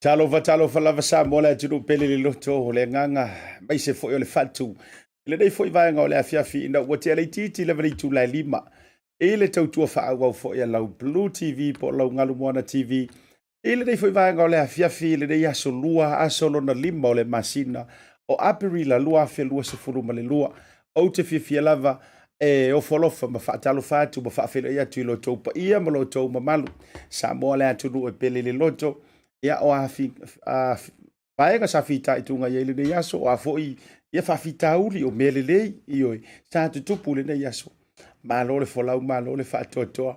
Talofa, talofa lava Samoa le atunuu pele le loto o le agaga aemaise foi o le fatu i lenei foi vaega o le afiafi ina ua tea laitiiti lava le itula e 5 i le tautua faaauau foi a lau Blue TV po o lau Galu Moana TV i lenei foi vaega o le afiafi i lenei aso lua, aso lona 5 o le masina o Aperila 2022. Ou te fiafia lava e ofo alofa ma faatalofa atu ma faafeiloai atu i lo outou paia ma lo outou mamalu. Samoa le atunuu e pele i le loto, ia o a vaega sa fitaituga i ai lenei aso, o a foi ia faafitauli o mea lelei, ioe, sa tutupu i lenei aso. Malo le folau, malo le faatoatoa,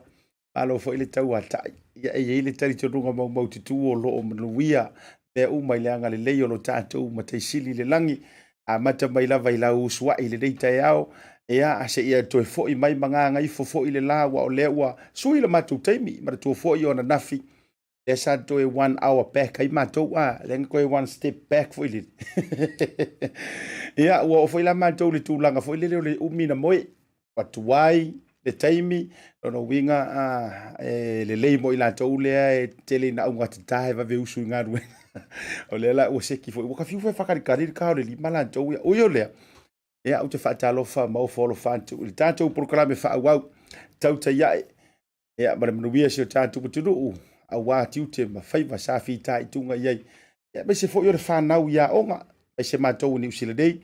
malo foi le tauatai. Ia e i ai le talitonuga maumaututu o lo o manuia mea uma i le agalelei o lo tatou Matai Sili i le lagi, amata mai lava i lau usuai i lenei taeao, ia seia toe foi mai ma gagaifo foi le la, aua o lea ua sui le matou taimi, manatua foi o ananafi, lea sa toe 1 hour back ai matou, a, lea na toe 1 step back foi lele. Ia, ua oo foi la matou i le tulaga foi lele o le umi na moe, ua tuai le taimi, lona uiga e lelei mo i latou lea e tele ina augatata e vave usu i galuega. O lea la ua seki foi, ua ta fiu foi e faakalikali le ta o le 5 latou ia. Ui o lea, ia ou te faatalofa ma ofo alofa atu i le tatou polokalame faaauau tautai ae, ia ma le manuia si o tatou atunuu, aua tiute ma faiva sa fitaituga i ai, ia aemaise foi o le fanau i aoga, aemaise matou i Niu Sila nei,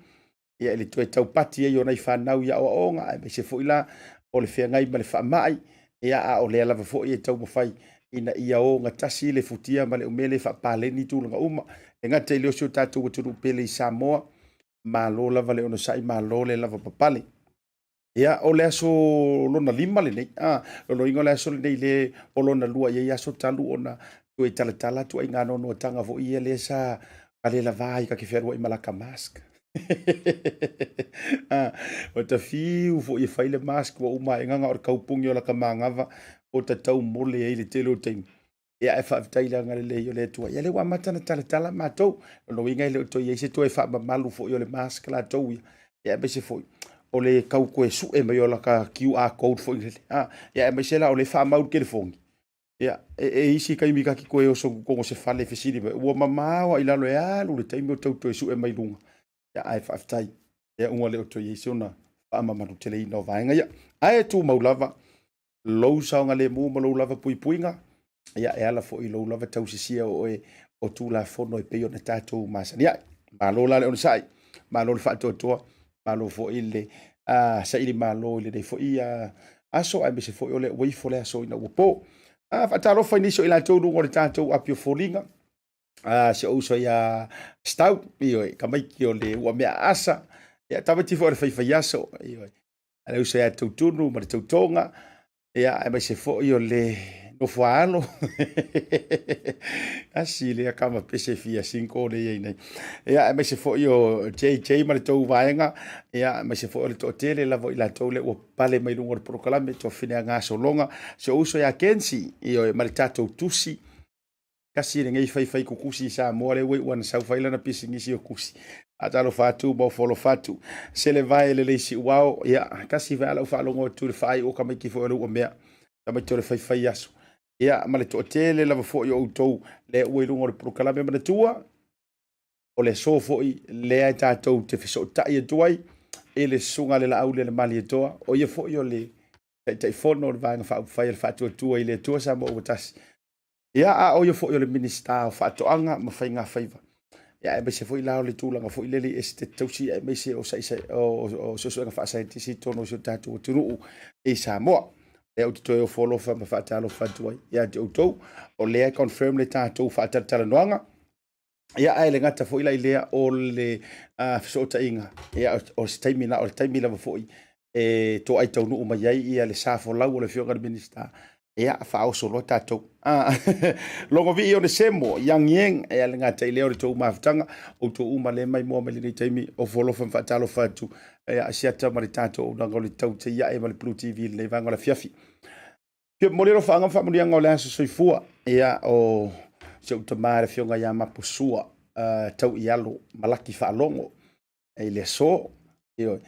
ia i le toe taupati ai o nai fanau i aoaoga, aemaise foi la o le feagai ma le faamai, ia a o lea lava foi e taumafai ina ia ogatasi le futia ma le umele e faapaleni tulaga uma. E gata i le o si o tatou atunuu pele i Samoa, malo lava le onosai, malo le lava papale. Ia, o le aso lona 5 lenei, lona uiga o le aso lenei le o lona 2 i ai aso talu ona toe talatala atu ai ngā noanoatanga foi ia lea sa ka le lava ai ka ke fealuai ma laka mask. Ua ta fiu foi e fai le mask ua uma ae nganga o le kaupungi o laka māgava o ta tau mole ai le tele o taimi. Ia, ae faafetai i le agalelei o le Atua. Ia, lea ua amata ona talatala matou. Lona uiga e le o toe i ai se toe faamamalu foi o le mask latou ia. Ia, aemaise foi o le tau toe sue mai o laka QR code foi lele. Ia, aemaise la o le faamau i le telefoni. Ia, e isi taimi ta te toe oso i totonu o se fale e fesili mai, ua mamao lava i lalo e alu le taimi o tau toe sue mai luga. Ia, ae faafetai, ia ua le o toe i ai se ona faamamalu teleina o vaega ia. Ae tumau lava. lou saogalemu ma lou lava puipuiga, ia e ala foi i lou lava tausisia o oe o Tulafono e pei ona tatou masani ai. Malo la le onosai, malo le faatoatoa, malo foi le saili malo i lenei foi aso, aemaise foi o le ua ifo le aso ina ua po. Faatalofa i nisi o i latou i luga o le tatou api o foliga, si ou uso ia Stau, ioe, tamaiti o le ua mea asa, ia tamaiti foi o le faifaiaso, ioe, le uso ia Tautunu ma le Tautoga, ia aemaise foi o le nofoaalo. Tasi lea kama pese fia single le iai nei. Ia aemaise foi o JJ ma le tou vaega, ia aemaise foi o le toatele lava o i latou lea ua pale mai luga o le polokalame tuafafine gasologa, si ou uso ia Kensi, ioe, ma le tatou tusi. Tasi lenei faifai kukusi i Samoa lea ua iu ana sau fai lana pisinisi o kusi. Faatalofa atu ma ofo alofa atu. Sele vae lelei siuao, ia, tasi foi lava lau faalogo atu i le faaiu o tamaiti foi o le uamea, tamaiti o le faifai aso. Ia, ma le toatele lava foi o outou lea ua i luga o le polokalame manatua, o le aso foi lea e tatou te fesootai atu ai i le susuga a le Laauli a le Malietoa, o ia foi o le Taitaifono o le Vaega Faaupufai a le Faatuatua i le Atua Samoa ua Tasi. Ia, a o ia foi o le Minisita o Faatoaga ma Faiga Faiva, ia, aemaise foi la o le tulaga foi lele i Esetete Tausi, aemaise o, saisa, o, o, o suesuega faasaienitisi i totonu o si o tatou atunuu i Samoa. Lea ou te toe ofo alofa ma faatalofa atu ai ia te outou. O lea e confirm le tatou faatalatalanoaga. Ia, ae le gata foi la i lea o le fesootaiga, ia, o se taimi na o le taimi lava foi e toai taunuu mai ai ia le sa folau o le Afioga i le Minisita, ia, faaoso loa tatou. Logovii o le Semo, Yang Yeng, ia le gata i lea o le tou mafutaga, outou uma lea mai moa mai lenei taimi, ofo alofa ma faatalofa atu, ia, Asiata ma le tatou auaunaga o le Tautai Ae ma le Blue TV i lenei vaega o le afiafi. Fia momoli alofaaga ma faamanuiaga o le aso soifua, ia, o si ou tama le Afioga ia Maposua Tauialo Malaki Faalogo i le aso. Ioe,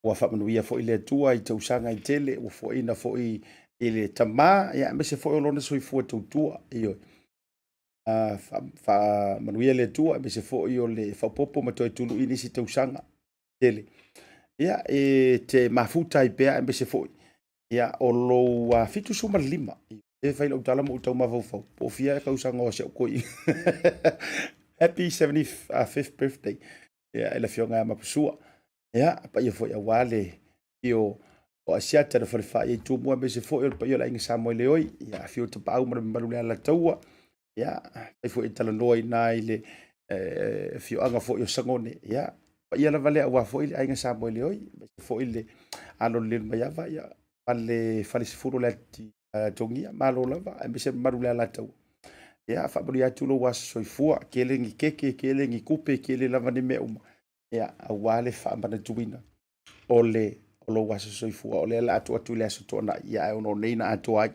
ua faamanuia foi le Atua i tausaga e tele, ua foaina foi i le tama, ia, aemaise foi o lona soifua tautua. Ioe, faamanuia le Atua, aemaise foi o le faaopoopo ma toe tului nisi tausaga tele. Ia, e te mafuta ai pea, aemaise foi ia, o lou 75, e fai lau tala ma ou tau mafaufau, po o fia tausaga o si au toeaina. Happy 75th birthday, ia, i le Afioga ia Mapusua. Ia, paia foi aua le afio o Asiata na falefai ai Tumua, aemaise foi o le paia o le Aiga Samoeleoi, ia, afio o Tapaau ma le mamalu o le Alataua, ia, fai foi e talanoa i ina i le afioaga foi o Sagone, ia, paia lava lea aua foi le Aiga Samoeleoi, aemaise foi le alo o le Lilomaiava, ia, ma le Falesefulu o le Atogia, malo lava, aemaise le mamalu o le Alataua. Ia, faamanuia atu lou aso soifua, tele ni keke, tele ni tupe, tele lava ni mea uma, ia, aua le faamanatuina o le o lou aso soifua, o lea la atu atu i le aso Toonai, ia, ae ono nei na atoa ai.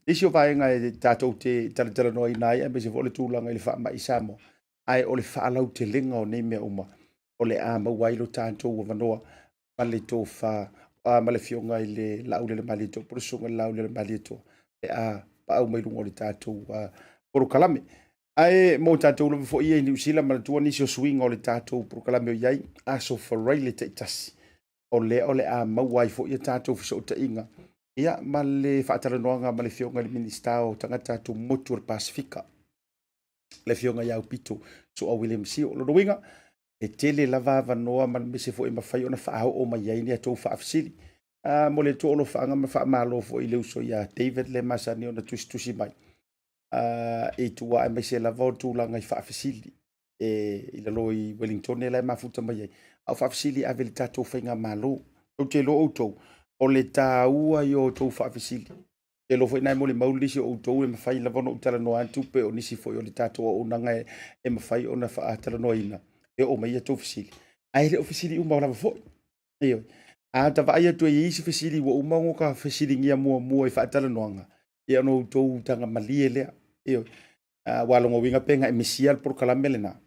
Nisi o vaega e tatou te talatalanoaina ai, aemaise foi o le tulaga i le faamai i Samoa, ae o le faalautelega o nei mea uma, o le a maua ai lo tatou avanoa ma le tofa ma le Afioga i le Laauli a le Malietoa, po o le Susuga i le Laauli a le Malietoa, pe a paau mai luga o le tatou polokalame. Ae mo tatou lava foi ia i Niu Sila, manatua nisi o suiga o le tatou polokalame o i ai, aso Faraile taitasi, o lea o le a maua ai foi a tatou fesootaiga, ia, ma le faatalanoaga ma le Afioga i le Minisita o Tagata Tumotu o le Pasefika, le Afioga ia Aupito Su'a William Sio. O lona uiga, e tele lava avanoa ma aemaise foi e mafai ona faaoo mai ai ni a outou faafesili. Mo le atu alofaaga ma faamalo foi i le uso ia David le masani ona tusitusi mai i tua, aemaise lava o tulaga i faafesili e i lalo i Wellington la e mafuta mai ai. A o faafesili e ave i le tatou faigamalo. Ou te iloa outou, o le taua i o outou faafesili. Te iloa foi na e molimau nisi o outou e mafai lava ona ou talanoa atu, pe o nisi foi o le tatou auaunaga e mafai ona faatalanoaina, e oo mai a outou fesili. Ae le o fesili uma lava foi. Ioe. A ta vaai atu e i ai isi fesili ua uma ona ta fesiligia muamua i faatalanoaga, ia ona outou taga malie lea. Ioe. Aua lona uiga pe na e misia le polokalame lena,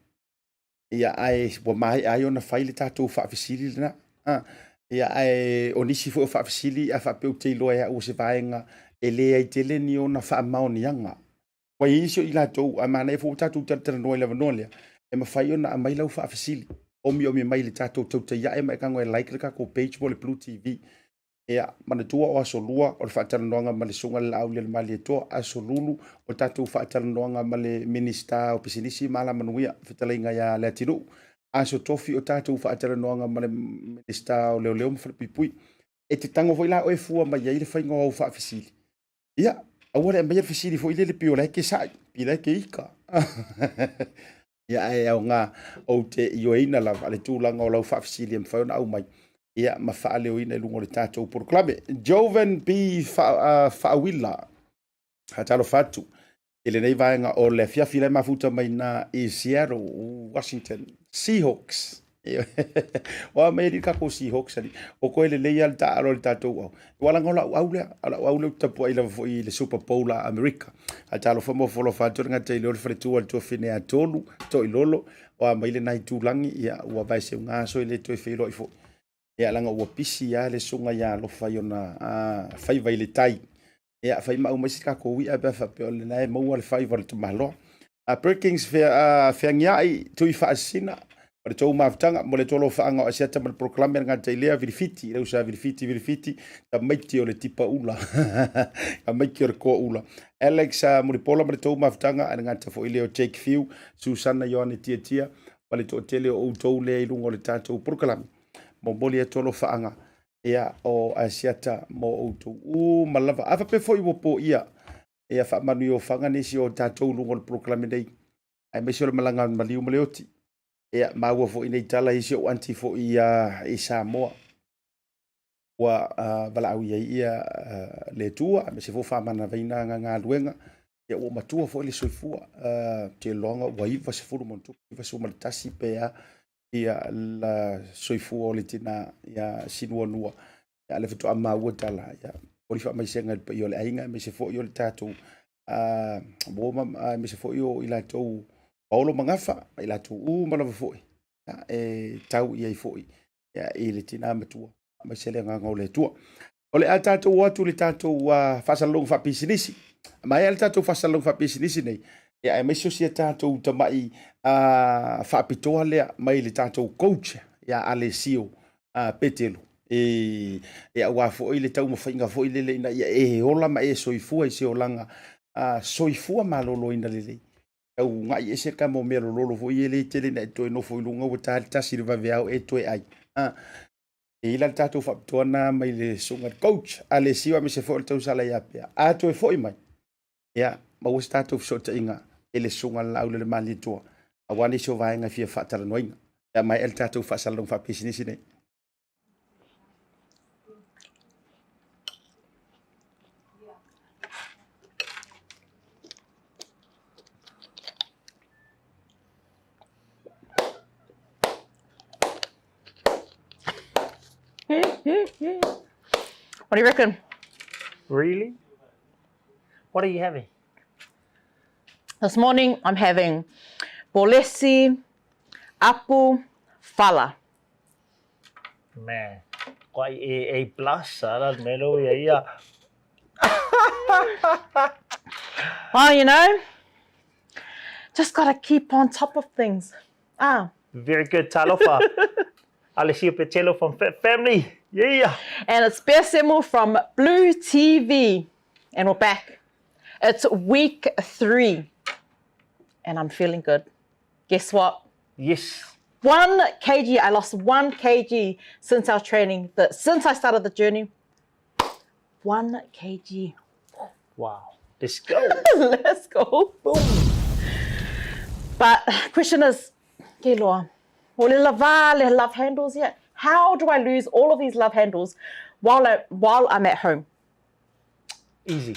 ia, ae ua maea ai ona fai le tatou faafesili lena. Ia, ae o nisi foi o faafesili, a faapea ou te iloa e au o se vaega e leai tele ni ona faamaoniaga. Ua i ai isi o i latou, a manaia foi ua tatou talatalanoa i le avanoa lea, e mafai ona aumai lau faafesili, omiomi mai i le tatou tautai ae ma e tago e like le tatou page po o le Blue TV. Ia, manatua o Aso Lua o le faatalanoaga ma le Susuga i le Laaulialemalietoa, Aso Lulu o tatou faatalanoaga ma le Minisita o Pisinisi ma Alamanuia, fetalaiga ia Leatinuu, Aso Tofi o tatou faatalanoaga ma le Minisita o Leoleo ma Falepuipui. E te tago foi la oe e fua mai ai le faiga o au faafesili. Ia, aua le aumaia le fesili foi lele pei o la e te sa'i, pei o la e te ita. Ia, ae aoga, ou te ioeina lava le tulaga o lau faafesili e mafai ona aumai, ia, ma faaleoina i luga o le tatou polokalame. Joven B. Faauila, faatalofa atu i lenei vaega o le afiafi la e mafuta mai na i Seattle, Washington. Seahawks. Ua mai alii tatou Seahawks alii. O koe lelei lava le taaalo a le tatou au. Ua laga o lau au lea, o lau au lea ou te tapuai lava foi i le Super Bowl a Amerika. Ae talofa ma ofo atu le gata i leo le faletua le tuafine a Tolu, Toilolo, ua mai lena itulagi, ia ua vaeseuga aso e le toe feiloai foi. Ia laga ua pisi lava le susuga ia Alofa i ona faiva i le tai. Ia, fai ma aumai se tatou i'a pe a faapea o lena e maua le faiva o le tamaloa. A Perkins Feagiai Tui Faasisina, o le tou mafutaga mo le tolofaaga o Asiata ma le polokalame a le gata i lea Vilifiti, le usa Vilifiti, Vilifiti, tamaiti o le tipa ula, tamaiti o le koa ula. Alex Mulipola ma le tou mafutaga, a le gata foi lea o Jake Fiu, Susana Ioane Tiatia, ma le toatele o outou lea i luga o le tatou polokalame. Momoli atu alofaaga ia o Asiata mo outou uma lava. A faapea foi ua poia, ia faamanuiofaga nisi o tatou luga o le polokalame nei, aemaise o le malaga maliu ma le oti. Ia, maua foi nei tala i si ou aunty foi ia i Samoa, ua valaau i ai ia le Atua, aemaise foi faamanavaina ana galuega. Ia, ua matua foi le soifua, ou te iloa ua 90 ma ona tupu, 91 pe a, ia la soifua o le tina ia Sinuanua. Ia le faatoa maua tala, ia momoli faamaisega i le paia o le aiga, aemaise foi o le tatou uo ma, aemaise foi o i latou Paolo ma Gafa, ma i latou uma lava foi, ia, e tau i ai foi, ia, i le tina matua, aemaise le agaga o le Atua. O le a tatou o atu i le tatou faasalalauga faapisinisi. Maea le tatou faasalalauga faapisinisi nei, ia, aemaise o sia tatou tamai faapitoa lea mai le tatou coach ia Alessio Petelo. E aua foi le taumafaiga foi lele ina ia e ola ma e soifua i se olaga soifua maloloina lelei. Tau uunai ese le tama o mea lololo foi e le tele ina e toe nofo i luga ua ta le tasi i le vaveao e toe ai. E i la le tatou faapitoa na mai le susuga le coach Alessio aemaise foi o le tausala ia Pea. A toe foi mai, ia, maua se tatou fesootaiga i le susuga le Laau le Malietoa, aua nisi o vaega e fia faatalanoaina. Pe a maea le tatou faasalalauga faapisinisi nei. What do you reckon? Really? What are you having? This morning I'm having bolesi, apu, fala. Man, quite A, A plus, ala melo ia ia. Well, you know, just got to keep on top of things. Ah. Very good, talofa. Alessio Petelo from Fit Family. Yeah. And it's Besemo from Blue TV. And we're back. It's week 3. And I'm feeling good. Guess what? Yes. 1 kg. I lost 1 kg since our training, since I started the journey. 1 kg. Wow. Let's go. Let's go. Boom. But question is, Keloa, o le lava le love handles yet? How do I lose all of these love handles while I'm at home? Easy.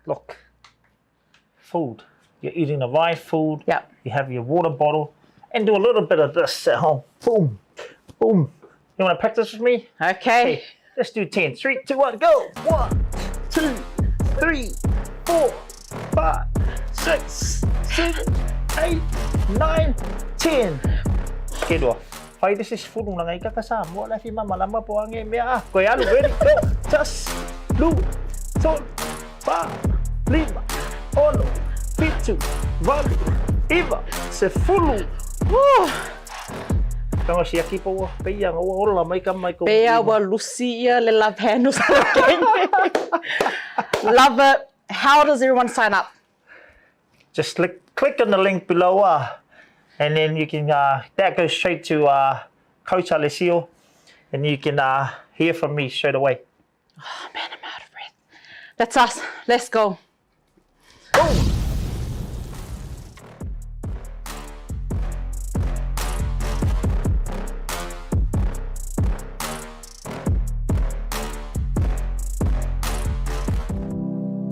Look, food. You're eating the right food. You have your water bottle and do a little bit of this at home. Boom, boom. You want to practice with me? Okay. Okay. Let's do 10. 3, 2, 1, go. 1, 2, 3, 4, 5, 6, 7, 8, 9, 10. Keloa. Fai le se sefulu na ngai kaka Samoa la fi mamalama po ange mea a. Koe alu, ready, go. Just, lu, tolu, fa, lima, ono, fitu, valu, iva, sefulu. Woo. Tago siaki po ua peia nga ua ola mai ka mai ko. Peia ua lusi ia le love handles a le gang. Love it. How does everyone sign up? Just click, click on the link below and then you can, that goes straight to Coach Alessio and you can hear from me straight away. Oh man, I'm out of breath. That's us. Let's go. Go!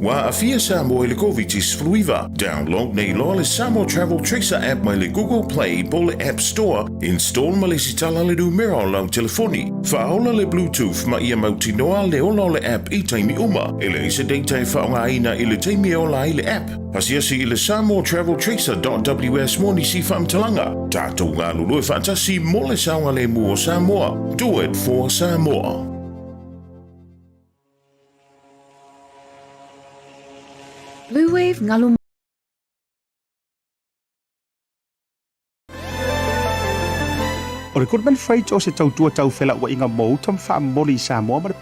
Ua aafia Samoa i le Koviti-19. Download nei loa le Samoa Travel Tracer app mai le Google Play po o le App Store. Install ma lesitala le numera o lau telefoni. Faaola le Bluetooth ma ia mautinoa le ola o le app i taimi uma. E leai se data e faaaogaina i le taimi e ola ai le app. Asiasi i le samoatraveltracer.ws mo nisi faamatalaga. Tatou galulue faatasi mo le saogalemu o Samoa. Do it for Samoa. Bluewave ngalu O le Goodman Freight o se tautua taufelauaiga mo uta ma faamomoli i Samoa ma le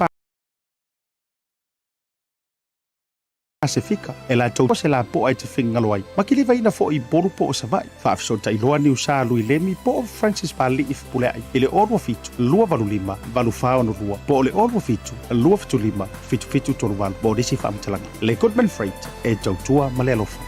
Pasefika, e latou se lapoa e te finagalo ai, ma kilivaina foi i Upolu po o Savaii. Faafesootai loa Niusa Lui Lemi po o Francis Pali'i Fepuleai i le 27 285 8462 po o le 27 275 7738 mo nisi faamatalaga. Le Goodman Freight, e tautua ma le alofa.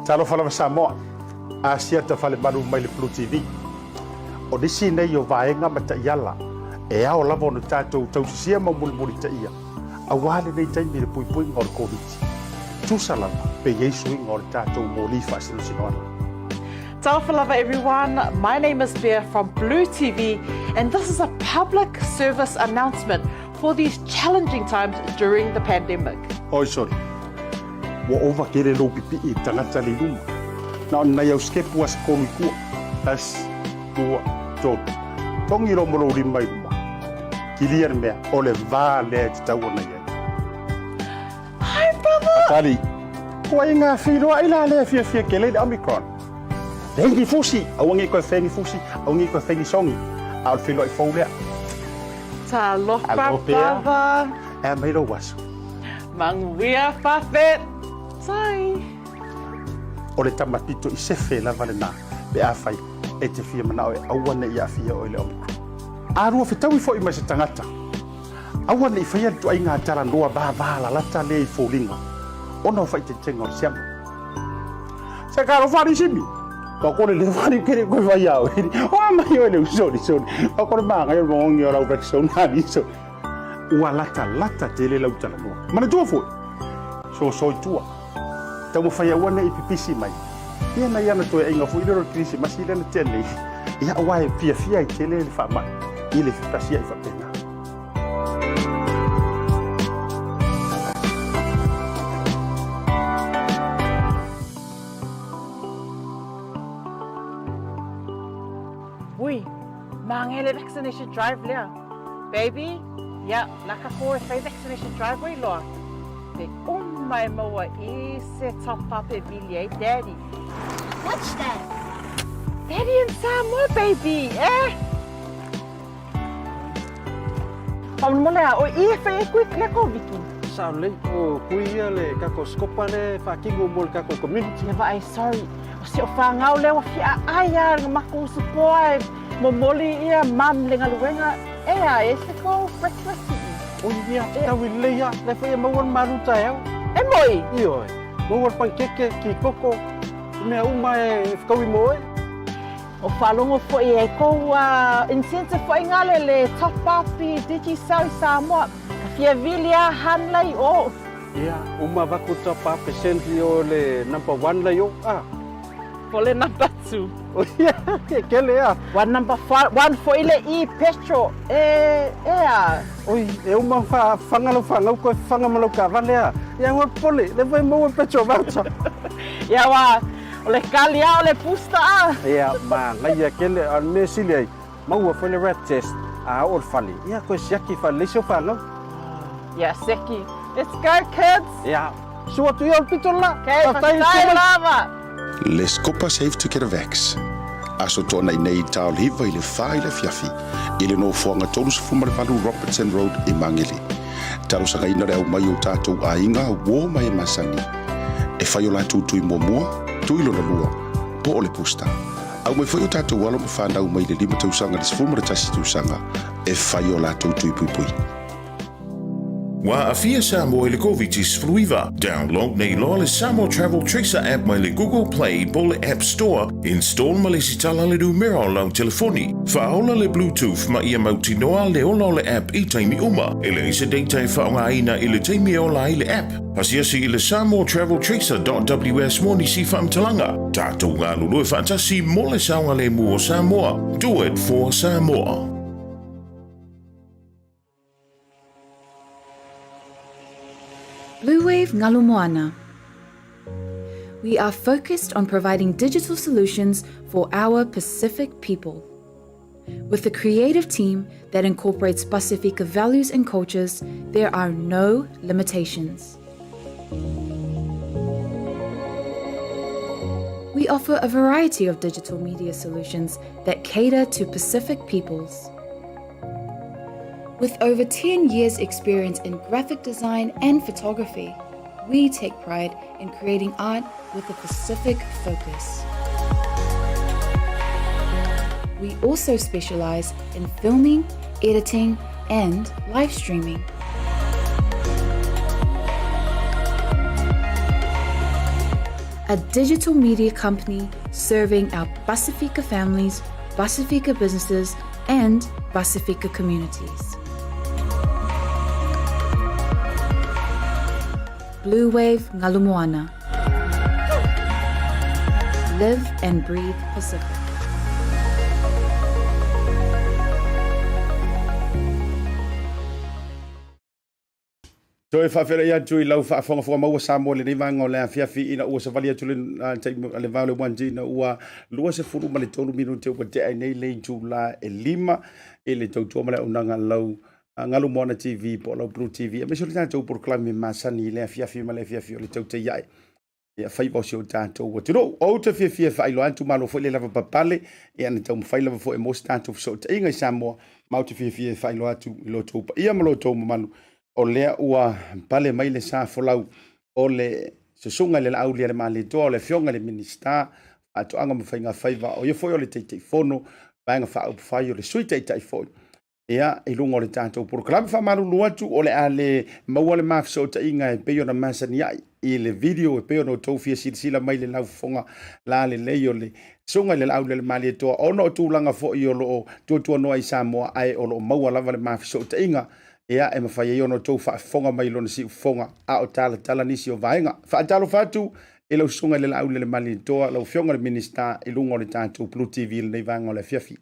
Talofa lava Samoa, Asiata Falemalu mai le Blue TV. O nisi nei o vaega ma taiala e ao lava ona tatou tausisia ma mulimulitaia aua lenei taimi i le puipuiga o le Koviti. Tusa lava pe i ai suiga o le tatou moli faasinosinoana. Talofa lava everyone, my name is Bea from Blue TV and this is a public service announcement for these challenging times during the pandemic. Oi sorry, ua ova kele lou pipii i tagata le i luma. Na o nai au sikepu a se kolu i tua. Tasi, lua, tolu. Togi loa mo lou lima i luma. Kilia le mea, o le va lea e tatau ona i ai. Hi brother! Atali, kua i ngā whiroa i la lea fiafia kele i le Omicron. Fengi fusi, aua nge koe fengi fusi, aua nge koe fengi songi. A o le whiroa i fou lea. Talofa brother. Ea mai lou aso. Manuia whawhe. Tai. O le tama pito i sefe lava lena, pe a whai, e te fia manao e aua nei aafia oe i le Omicron. A rua fetaui foi mai se tagata. Aua ne i faia le ituaiga talanoa vāvā lalata lea i foliga ona o faaitaitaga o le siama. Se ka alofa ali simi. Ka kore le whare kere koe whai au. Hoa mai oe le usori sori. Ka kore māngai o mongi o lau Rexona ali sori. Ua lata lata tele lau talanoa. Manatua foi. Soso i tua. Taumafai aua ne i pipisi mai. Ia nai ana toeaiga foi lea o le Kerisimasi lea na tea nei. Ia aua e fiafia ai tele le faamai i le fepasia'i faapena. Ui, māngai le vaccination drive lea. Baby, ia, laka koe whai vaccination drive wei loa. Te uma e maua i se top up e vili ai daddy. What's that? Daddy in Samoa, baby, eh? Faamolemole a o i e whai e koe le Koviti. Sao lelei, o kui ia le kako scopa le whakingo mo le kako community. Ia vaai, sorry. O si o whangau lea ua fia ai a nga mako usupoa e momoli ia mum le galuega e a e se ko breakfast i. Oi ia, tau i lelei a, le whai e maua le maru taeao. E moi! Ioe, maua le pankeke, ki koko, mea uma e whakaui mo oe. O faalogo foi e kou incentive foi ngale le top up i Digicel i Samoa. Ka fia vili a han lei o. Ia, uma vaku top up e send i o le number one lei o, ah. Po le number two. O ia, ke kele a. One number one foi le e petrol e, e a. Oi, e uma wha, whanga lau whangau koe whanga ma lau kavale a. Ia, ua pole, le foi maua petrol voucher. Ia wa, O le kali a o le booster a. Ia, manaia tele, a o le mea e sili ai, maua foi le rat test, a oo i le fale, ia toe siaki faalelei si au fanau. Ia, siaki. Let's go kids! Ia, sua atu ia o le pito le la. Okay, faafetai lava. Les Copa Safe to Get a Vax. Aso Toanai nei taol hiva i le fa i le afiafi i le nofoaga 38 Robertson Road i Magele. Talosagaina le aumai o tatou aiga, uo ma e masani e fai o latou tui muamua, tui lona lua, po o le booster. Aumai foi o tatou alo ma fanau mai le 5 tausaga i le 11 tausaga e fai o latou tui puipui. Ua aafia Samoa i le Koviti-19. Download nei loa le Samoa Travel Tracer app mai le Google Play po o le App Store, install ma lesitala le numera o lau telefoni, faaola le Bluetooth ma ia mautinoa le ola o le app i taimi uma. E leai se data e faaaogaina i le taimi e ola ai le app. Asiasi i le samoatraveltracer.ws mo nisi faamatalaga. Tatou galulue faatasi mo le saogalemu o Samoa. Do it for Samoa. Bluewave Ngalu Moana. We are focused on providing digital solutions for our Pacific people. With a creative team that incorporates Pasifika values and cultures, there are no limitations. We offer a variety of digital media solutions that cater to Pacific peoples. With over 10 years' experience in graphic design and photography, we take pride in creating art with a Pacific focus. We also specialize in filming, editing, and live streaming. A digital media company serving our Pasifika families, Pasifika businesses, and Pasifika communities. Blue Wave Ngalu Moana. Live and breathe Pacific. Toe faafeiloai atu i lau faafogafoga maua Samoa i lenei vaega o le afiafi ina ua savali atu le taimi le va o le 1 ina ua 23 minute ua tea ai nei le itula e 5 i le tautua ma le auaunaga lau Galu Moana TV po o lau Blue TV aemaise o le tatou polokalame masani i le afiafi ma le afiafi o le tautai ae ia faiva o si o tatou atunuu. Ou te fiafia e faailoa atu, malo foi le lava papale, ia na taumafai lava foi e maua se tatou fesootaiga i Samoa, ma ou te fiafia e faailoa atu i lo outou paia ma lo outou mamalu, o lea ua pale mai le sa folau o le susuga i le Laaulialemalietoa, o le Afioga i le Minisita o Faatoaga ma Faiga Faiva, o ia foi o le Taitaifono Vaega Faaupufai, o le Sui Taitai foi Ia, i luga o le tatou polokalame faamalulu atu, o le a le maua le ma fesootaiga e pei ona masani ai i le video e pei ona outou fia silasila mai le laufofoga la lelei o le susuga i le Laau Malietoa ona o tulaga foi o lo o tuatuanoa i Samoa ae o lo o maua lava le ma fesootaiga ia e mafai ai ona outou faafofoga mai lona siufofoga a o talatala nisi o vaega. Faatalofa atu i lau susuga i le Laau Malietoa, lau Afioga i le Minisita i luga o le tatou Blue TV i lenei vaega o le afiafi.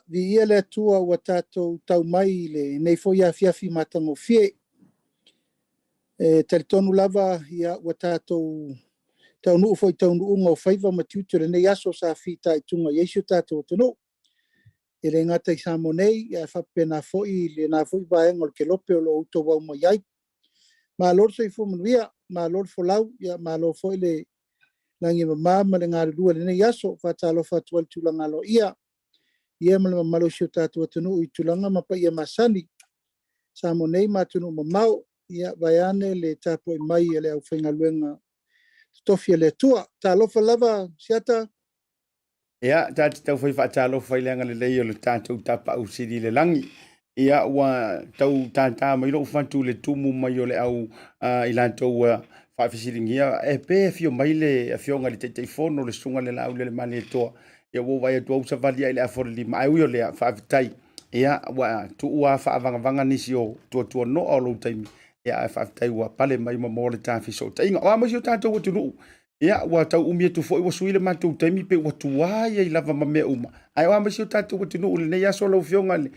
Viia le Atua ua tatou tau mai i lenei foi afiafi matagofie. E talitonu lava ia ua tatou taunuu foi i taunuuga o faiva ma tiute o lenei aso sa fitaituga i ai si o tatou atunuu. E le gata i Samoa nei, ae faapena foi i lena foi vaega o le kelope o lo o outou aumai ai. Malo le soifua manuia, malo le folau, ia malo foi le lagi e mama ma le galulue i lenei aso. Faatalofa atu ai i le tulaga aloaia ia ma le mamalu o si o tatou atunuu i tulaga ma paia masani. Samoa nei ma atunuu mamao, ia vaeane le tapuai mai a le aufaigaluega totofi a le Atua. Talofa lava Siata. Ia, ta te tau fai faatalofa i le agalelei o le tatou Tapaau Sili i le lagi. Ia, ua tau tātā mai lou fatu i le tumu mai o le au i latou ua faafesiligia e pe afio mai le afioga i le Taitaifono, le Susuga i le Laaulialemalietoa. Ia, ua ou vaai atu au savali ai i le afa o le lima. Ae ui o lea, faafetai. Ia, ua tuua faavagavaga nisi o tuatuanoa o lou taimi. Ia, ae faafetai ua pale mai ma maua le ta fesootaiga. O a mai si o tatou atunuu Ia, ua tau umi atu foi ua sui le matou taimi pe ua tuai ai lava ma mea uma. Ae o a mai si o tatou atunuu i lenei aso lau Afioga i le,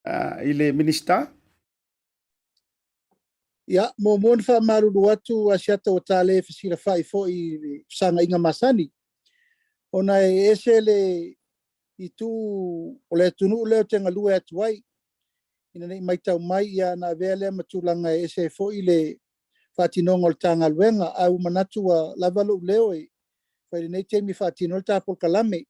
uh, i le Minisita? Ia, muamua ona faamalulu atu Asiata ua ta le fesilafai foi i le fesagaiga masani, ona e ese le itu o le atunuu lea ou te galue atu ai, ina ne i matau mai ia ona avea lea ma tulaga e ese ai foi le faatinoga o le ta galuega. Ae ua manatu ua lava lou leo e fai i lenei taimi e faatino ai le ta polokalame.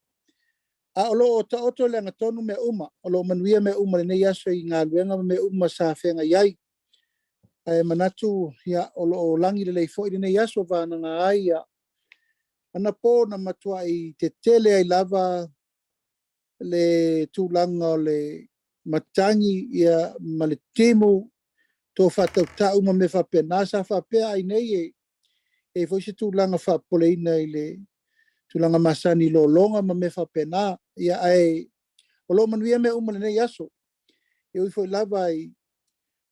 A o lo o taoto i le agatonu mea uma, o lo o manuia mea uma i lenei aso i galuega ma mea uma sa feagai ai. Ae manatu ia, o lo o lagi lelei foi lenei aso vagana ai ia anapo na matuai tetele ai lava le tulaga o le matagi ia, ma le timu, to faatautau ma mea faapena. Sa faapea ai nei e i ai foi se tulaga faapopoleina i le tulaga masani i lologa ma mea faapena. Ia, ae o lo o manuia mea uma i lenei aso. E ui foi lava i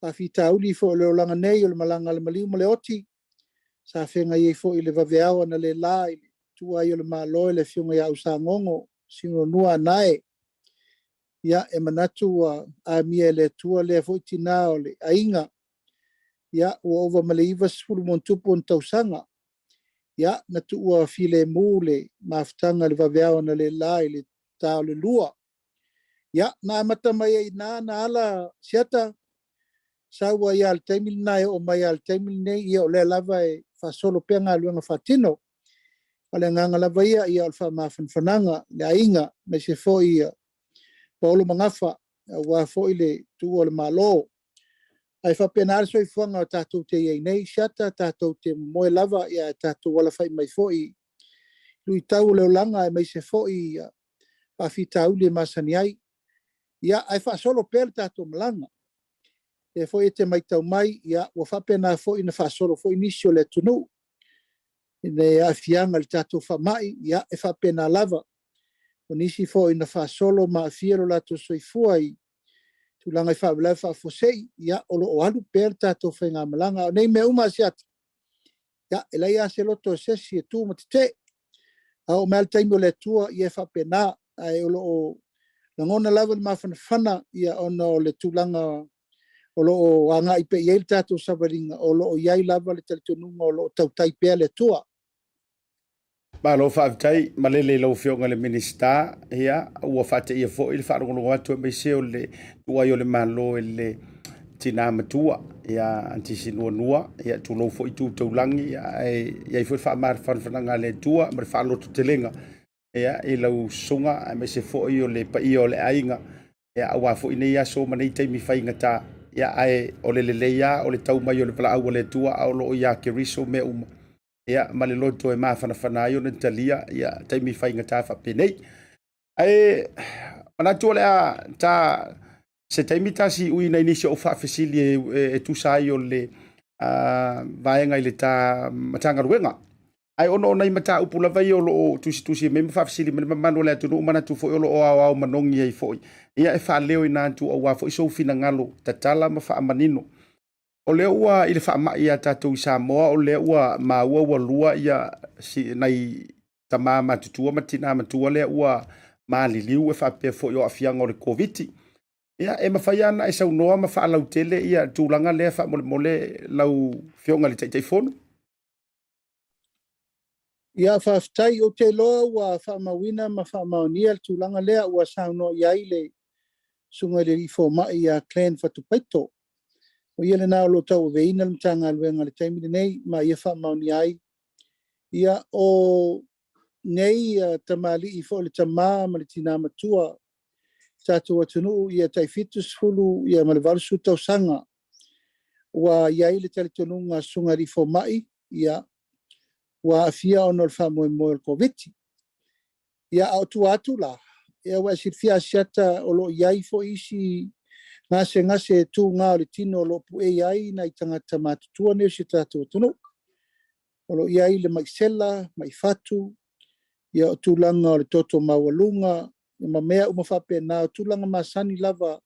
faafitauli foi o le olaga nei, o le malaga a le maliu ma le oti, sa feagai ai foi i le vaveao analeila i le tuua ai o le Malo e le Afioga ia Ausagogo Sinuanua Anae. Ia, e manatu ua amia e le Atua lea foi tinã o le aiga. Ia, ua ova ma le 90+ ona tausaga. Ia, na tuua filemu le mafutaga i le vaveao analeila i le ta o le 2. Ia, na amata mai ai i ina na ala Asiata, sau ai lava i le taimi lena e oo mai lava i le taimi lenei, ia o lea lava e faasolo pea galuega faatino. O le agaga lava ia, ia o le faamafanafanaga i le aiga, aemaise foi ia Paolo ma Gafa, aua foi le tuua o le Malo. Ae faapena le soifuaga o tatou te i ai nei, Asiata, tatou te momoe lava, ae tatou alafai mai foi i luitau o le olaga, aemaise foi faafitauli e masani ai. Ia, ae faasolo pea le tatou malaga. O lea foi e te matau mai, ia, ua faapena foi ona faasolo foi nisi o le atunuu i le aafiaga i le tatou faamai, ia, e faapena lava. O nisi foi na faasolo ma aafia lo latou soifua i tulaga i faalavelave faafuasei, ia, o lo o alu pea le tatou faigamalaga. A o nei mea uma Asiata, ia, e leai lava se loto o se isi e tu ma tetee. A oo mai lava le taimi o le Atua, ia e faapena. Ae o lo o lagona lava le mafanafana ia, ona o le tulaga o lo o agai pea i ai le tatou savaliga, o lo o i ai lava le talitonuga o lo o tautai pea le Atua. Malo faafetai malele i lau Afioga i le Minisita. Ia, ua faateia foi le faalogologo atu aemaise o le tuuai o le Malo i le tina matua, ia Aunty Sinuanua. Ia, tulou foi tu taulagi, ae i ai foi le faamafanafanaga a le Atua ma le faalototelega ia, i lau susuga aemaise foi o le paia o le aiga, ia, aua foi nei aso ma nei taimi faigata. Ia, ae o le lelei lava o le tau mai o le valaau a le Atua, a o lo o ia Keriso mea uma. Ia, ma le loto e mafanafana ai ona talia ia taimi faigata faapenei. Ae manatu o le a ta se taimi ta siuina i nisi o faafesili e tusa ai o le vaega i le ta Matagaluega. Ae ona o nai mataupu lava ia o lo o tusitusi mai ma faafesili mai le mamalu o le atunuu, manatu foi o lo o aoao manogi ai foi. Ia e faaleoina atu aua foi sou finagalo tatala ma faamanino. O lea ua i le faamai ia tatou i Samoa, o lea ua maua ua lua ia si, nai tama matutua ma tina matua lea ua maliliu e faapea foi o aafiaga o le Koviti. Ia, e mafai lava ona e saunoa ma faalautele ia tulaga lea faamolemole lau Afioga i le Taitaifono? Ia, faafetai. Ou te iloa ua faamauina ma faamaonia le tulaga lea ua saunoa i ai le Susuga i le Alii Fomai ia Clan Fatupaito. O ia lena o lo o tauaveina le Matagaluega i le taimi lenei ma ia faamaonia ai. Ia, o nei tamalii foi le tama ma le tina matua tatou atunuu ia tai 70 ia ma le 80 tausaga ua i ai le talitonuga a Susuga i Alii Fomai ia ua aafia ona o le faamoemoe o le Koviti. Ia, a o tua atu la, ia ua e silafia Asiata o lo o i ai foi isi gasegase tuga o le tino o lo o puei ai nai tagata matutua nei o si o tatou atunuu. O lo o i ai le mai sela, mai fatu, ia o tulaga o le toto maualuga, ma mea uma faapena, o tulaga masani lava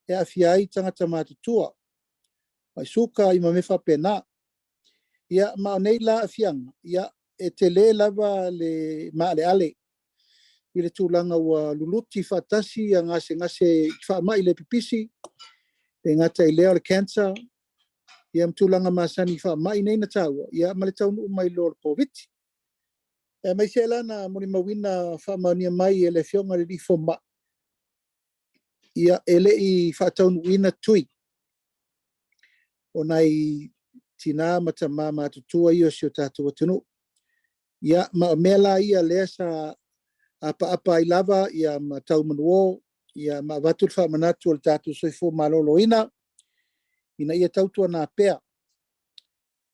e aafia ai tagata matutua, mai suka ma mea faapena. Ia, ma o nei la aafiaga, ia, e tele lava le maaleale i le tulaga ua luluti faatasi ia gasegase i faamai le pipisi, e gata i lea o le cancer, Ia ma tulaga masani i faamai nei na taua, ia ma le taunuu mai loa o le Koviti. Aemaise la na molimauina faamaonia mai e le Afioga i le Alii Fomai, ia e le i faataunuuina tui o nai tinā ma tamā matutua ia o si o tatou atunuu. Ia, ma o mea la ia lea sa apaapa ai lava ia ma tau manuō, ia ma avatu le faamanatu o le tatou soifua maloloina ina ia tautuana pea.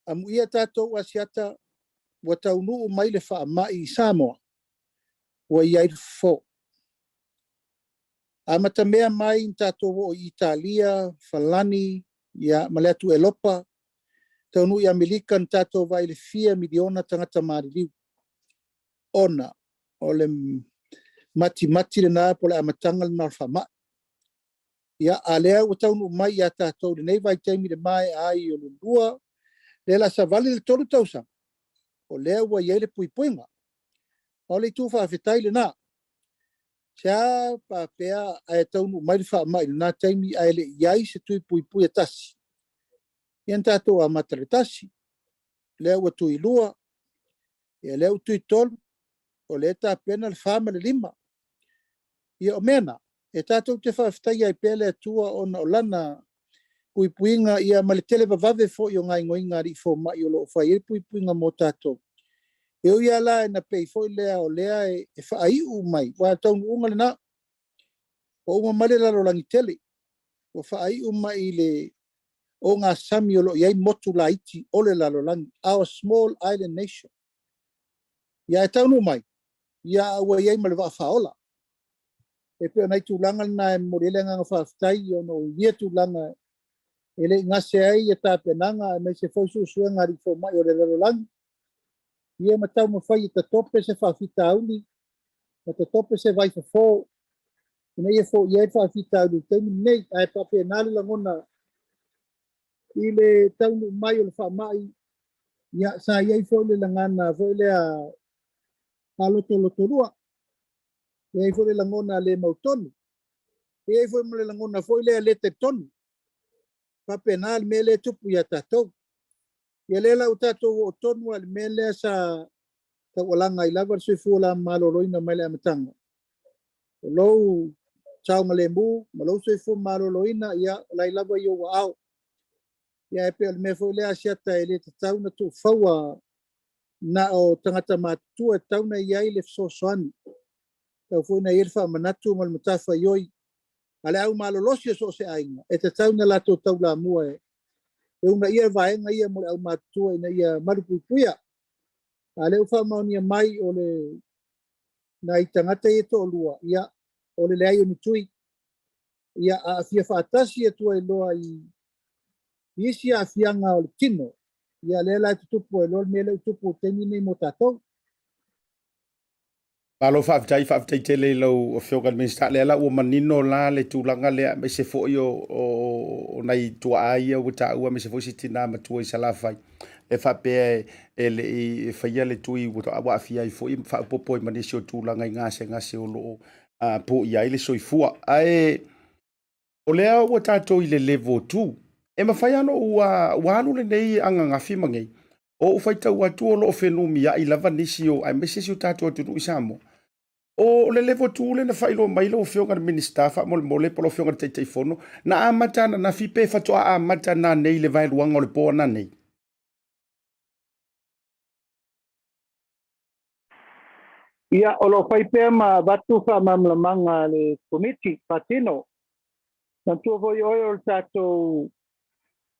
Amuia tatou Asiata ua taunuu mai le faamai i Samoa, ua i ai le fofo. Amatamea mai na tatou oo i Italia, Falani, ia, ma le atu Elopa, taunuu i Amerika na tatou vaai i le fia miliona tagata maliliu, ona o le matimati lena po o le amataga lena o le faamai. Ia, a lea ua taunuu mai ia tatou i lenei vaitaimi i le maea ai o le 2, lea o le a savali le 3 tausaga, o lea ua i ai le puipuiga. Ma o le itu faafetai lena. Se a faapea ae taunuu mai le faamai i lena taimi ae le i i ai se tui puipui e tasi, ia na tatou amata i le tasi, lea ua tui 2, ia lea ua tui 3, o lea e tapena le 4 ma le 5. Ia o mea na, e tatou te faafetaia ai pea le Atua ona o Lana puipuiga ia ma le televavave foi o gaoioiga a alii fomai o lo o fai ai puipuiga mo tatou. E ui lava la ina pei foi lea o lea e faaiu mai, aua o le taunuuga lena, ua uma mai le lalolagi tele, ua faaiu mai i le ogasami o lo o i ai motu laiti o le lalolagi, our small island nation. Ia ae taunuu mai, ia a ua i ai ma le vaa faaola. E pei o nai tulaga na e momoli ai le agaga faafetai ona o ia tulaga e le i gase ai ia tapenaga aemaise foi suesuega a alii fomai o le lalolagi, ia ma taumafai e tatope se faafitauli, ma tatope se vaifofo ina ia foia ai le faafitauli i le taimi lenei. Ae faapena le lagona i le taunuu mai o le faamai, ia sa i ai foi le lagana foi lea faalotolotolua, e i ai foi le lagona le mautonu, e i ai foi ma le lagona foi lea le talitonu. Faapena le mea lea e tupu ia tatou. Ia lea la ua tatou oo tonu lava i le mea lea sa taualaga ai lava le soifua maloloina mai le amataga. O lou saogalemu ma lou soifua maloloina, ia o la e lava i ou aao. Ia e pei o le mea foi lea Asiata e le tatau ona tuufaua na o tagata matutua, e tatau ona i ai le fesoasoani, tatau foi ona i ai le faamanatu ma le matafaioi a le au malolosi o so o se aiga, e tatau ona latou taulamua e uunaia vaega ia mo le aumatutua ina ia malupuipuia. A lea ua faamaonia mai o le nai tagata ia e toalua, ia, o le leai o ni tui, ia aafia faatasi atu ai loa i isi aafiaga o le tino, ia lea la e tutupu ai loa le mea lea ua tupu i le taimi lenei mo tatou. Malo faafetai, faafetai tele i lau Afioga i le Minisita. Lea la ua manino la le tulaga lea, aemaise foi o nai tuaa ia ua taua, aemaise foi si tina matua i Salafai, e faapea e le i faia le tui ua aafia ai foi, faaopoopo ai ma nisi o tulaga i gasegase o lo o poia ai le soifua. Ae o lea ua tatou i le level 2, e mafai lava ona ua alu lenei ananafi ma nei, o ou faitau atu o lo o fenumiai lava nisi o, aemaise si o tatou atunuu i Samoa. O le level 2 lea na faailoa mai lau Afioga i le Minisita faamolemole po o lau Afioga i le Taitaifono, na amata ananafi pe faatoa amata nanei i le vaeluaga o le po ananei? Ia, o lo o fai pea ma avatu faamalamalamaga a le Komiti faatino. Manatua foi oe o le tatou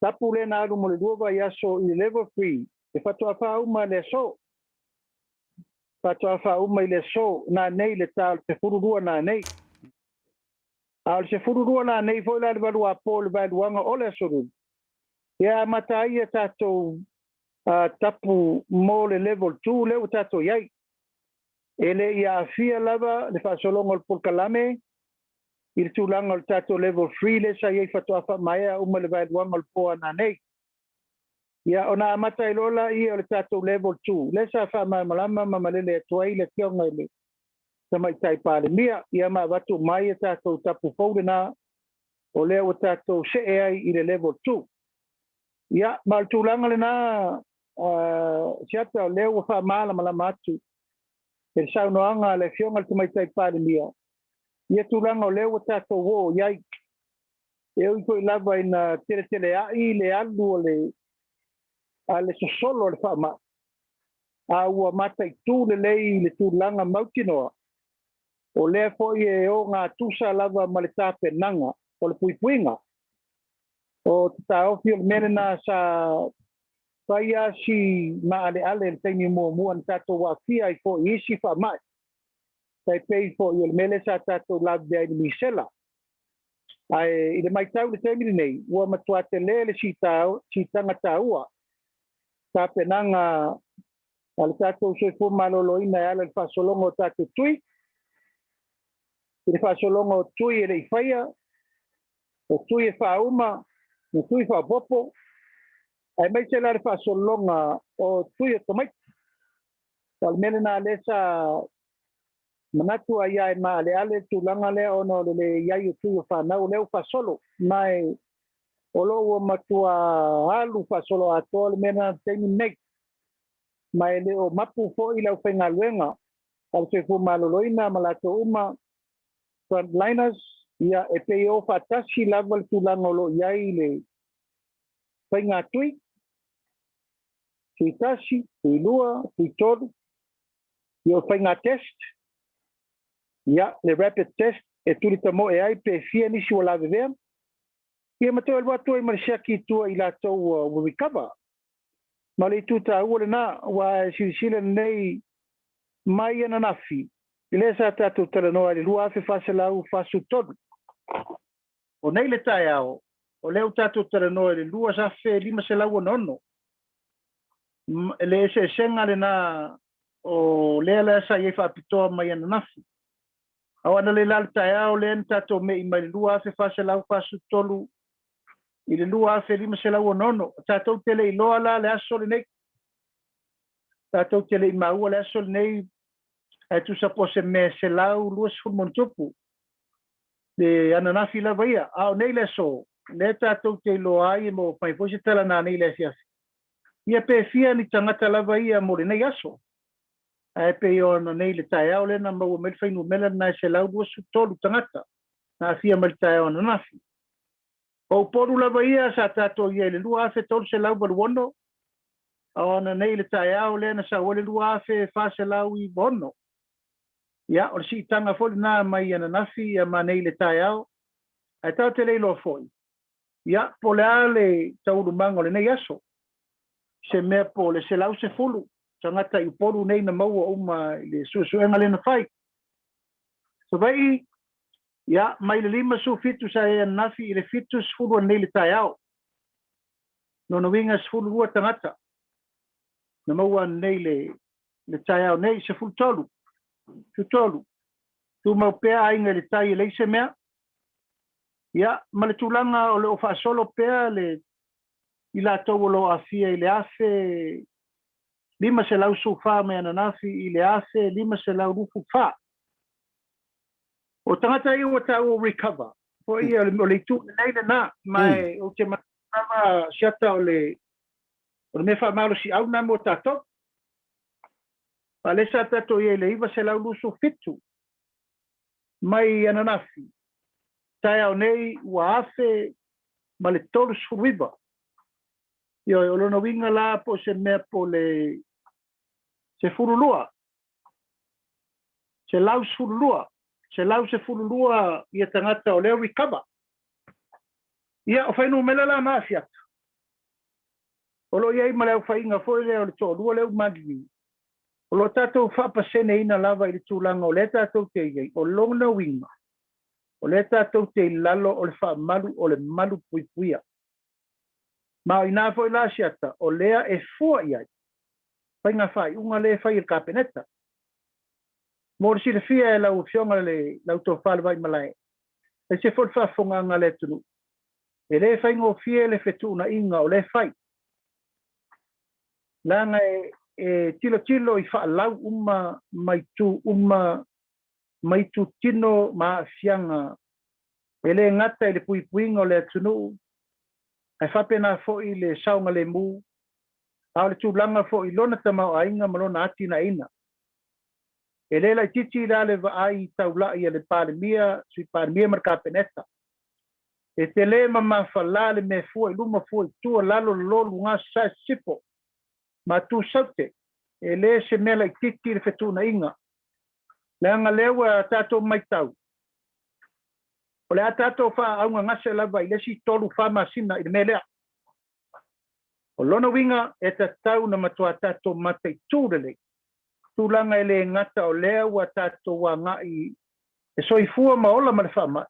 tapu lea na alu mo le 2 vaiaso i le level 3, e faatoa faauma i le aso. Faatoa faauma i le aso nanei le ta o le 12 nanei. A o le 12 nanei foi la le 8 apo i le vaeluaga o le aso Lulu, ia amata ai ia tatou tapu mo le level 2 lea ua tatou i ai. E le i aafia lava le faasologa o le polokalame i le tulaga o le tatou level 3 lea sa i ai faatoa faamaea uma le vaeluaga o le po ananei. Ia ona amata ai loa laia o le tatou level 2 lea sa faamalamalama ma malele atu ai le Afioga i le Tamaitai Palemia, ia ma avatu mai e tatou tapu fou lena o lea ua tatou see ai i le level 2. Ia, ma o le tulaga lena, Siata, o lea ua faamalamalama atu e le saunoaga a le Afioga i le Tamaitai Palemia ia tulaga o lea ua tatou oo i ai. E ui foi lava ina teleteleai le alu o le a le sosolo o le faamai, a ua mataitu lelei le tulaga mautinoa, o lea foi e ogatusa lava ma le tapenaga o le puipuiga. O te taofi o le mea lena sa fai lava si maaleale i le taimi muamua na tatou aafia ai foi i isi faamai, tai pei foi o le mea lea sa tatou lavevea ai i le misela. Ae i le matau i le taimi lenei, ua matua tele le siitaga taua tapenaga a le tatou soifua maloloina e ala i le faasologa o tatou tui, i le faasologa o tui e le i faia, o tui e faauma, o tui faaopoopo, aemaise la le faasologa o tui o tamaiti. O le mea lena lea sa manatu ai ia e maaleale le tulaga lea ona o le leai o tui o fanau, o lea ua faasolo, ma o lo o ua matua alu faasoloatoa le mea lena i le taimi lenei. Ma e le o mapu foi le aufaigaluega a le Soifua Maloloina ma latou uma frontliners, ia e pei e o faatasi lava le tulaga o lo o i ai le faiga tui, tui tasi, tui lua, tui tolu, ia o faiga test, ia le rapid test e tuli tamoe ai pe fia nisi ua lavevea, ia ma toe alu atu ai ma le siaki i tua i latou ua recover. Ma le itu taua lena, aua e silasila lenei mai ananafi, i lea sa tatou talanoa i le 2443. O nei le taeao, o lea ua tatou talanoa i le 2566. Le eseesega lena o lea la sa i ai faapitoa mai ananafi. A o analeila le taeao lea na tatou me'i mai le 2443 i le 2566. Tatou te le iloa la le aso lenei. Tatou te le i maua le aso lenei, ae tusa po o se mea 120 ma ona tupu le ananafi lava ia. A o nei le aso, lea tatou te iloa ai e maua mai foi se tala nanei i le afiafi. Ia pe fia ni tagata lava ia mo lenei aso. Ae pei o ananei le taeao lea na maua mai le fuainumera lena e 123 tagata na aafia mai le taeao ananafi. O Upolu lava ia sa tatou i ai i le 2386, a o ananei le taeao lea na sau ai le 2496. Ia, o le siitaga foi lena mai ananafi ia ma nei le taeao, ae tatou te le iloa foi, ia, po o le a le taualumaga o lenei aso. Se mea po o le 110 tagata i Upolu nei na maua uma i le suesuega lea na fai. Savaii, ia, mai le 57 sa i ai ananafi i le 70 ananei le taeao. Lona uiga e 12 tagata na maua ananei le taeao nei, 13, 13. Tumau pea aiga i le tai e leai se mea. Ia, ma le tulaga o lo o faasolo pea le i latou o lo o aafia i le 1514 mai ananafi i le 1524. O tagata ia ua taua recover, foi o le itu lelei lena, ma ou te manatu lava Siata o le mea faamalosiau lena mo tatou. A lea sa tatou i ai i le 927 mai ananafi, taeao nei ua 1039. Ioe, o lona uiga la po o se mea po o le 12, 112, 112 ia tagata o lea recover. Ia, o fuainumera la na Siata, o lo o i ai ma le aofaiga foi lea o le toalua lea ua maliliu, o lo o tatou faapaseneina lava i le tulaga o lea tatou te i ai. O lona uiga, o lea tatou te i lalo o le faamalu o le malu puipuia. Ma o ina foi la Siata, o lea e fua i ai faiga faaiuga lea e fai e le Kapeneta. Mo le silafia e lau Afioga le lau Tofa le Vaimalae, aemaise foi le faafofogaaga a le atunuu, e le faigofie le fetuunaiga o lea e fai, leaga e tilotilo i faalau uma ma itu uma ma itutino ma aafiaga, e le gata i le puipuiga o le atunuu. Ae faapena foi le saogalemu, a o le tulaga foi i lona tamaoaiga ma lona atinaeina. E le laitiiti la le vaai taulai a le Palemia, Sui Palemia ma le Kapeneta. E tele ma mafala le mea fua i luma fua i tua, lalo lalo, luga sasae sisifo ma tu saute. E le se mea laitiiti le fetuunaiga, leaga lea ua tatou matau, o le a tatou faaaaugagase lava i le isi 3, 4 masina i le mea lea. O lona uiga e tatau ona matua tatou mataitu lelei tulaga e le gata o lea ua tatou agai e soifua ma ola ma le faamai,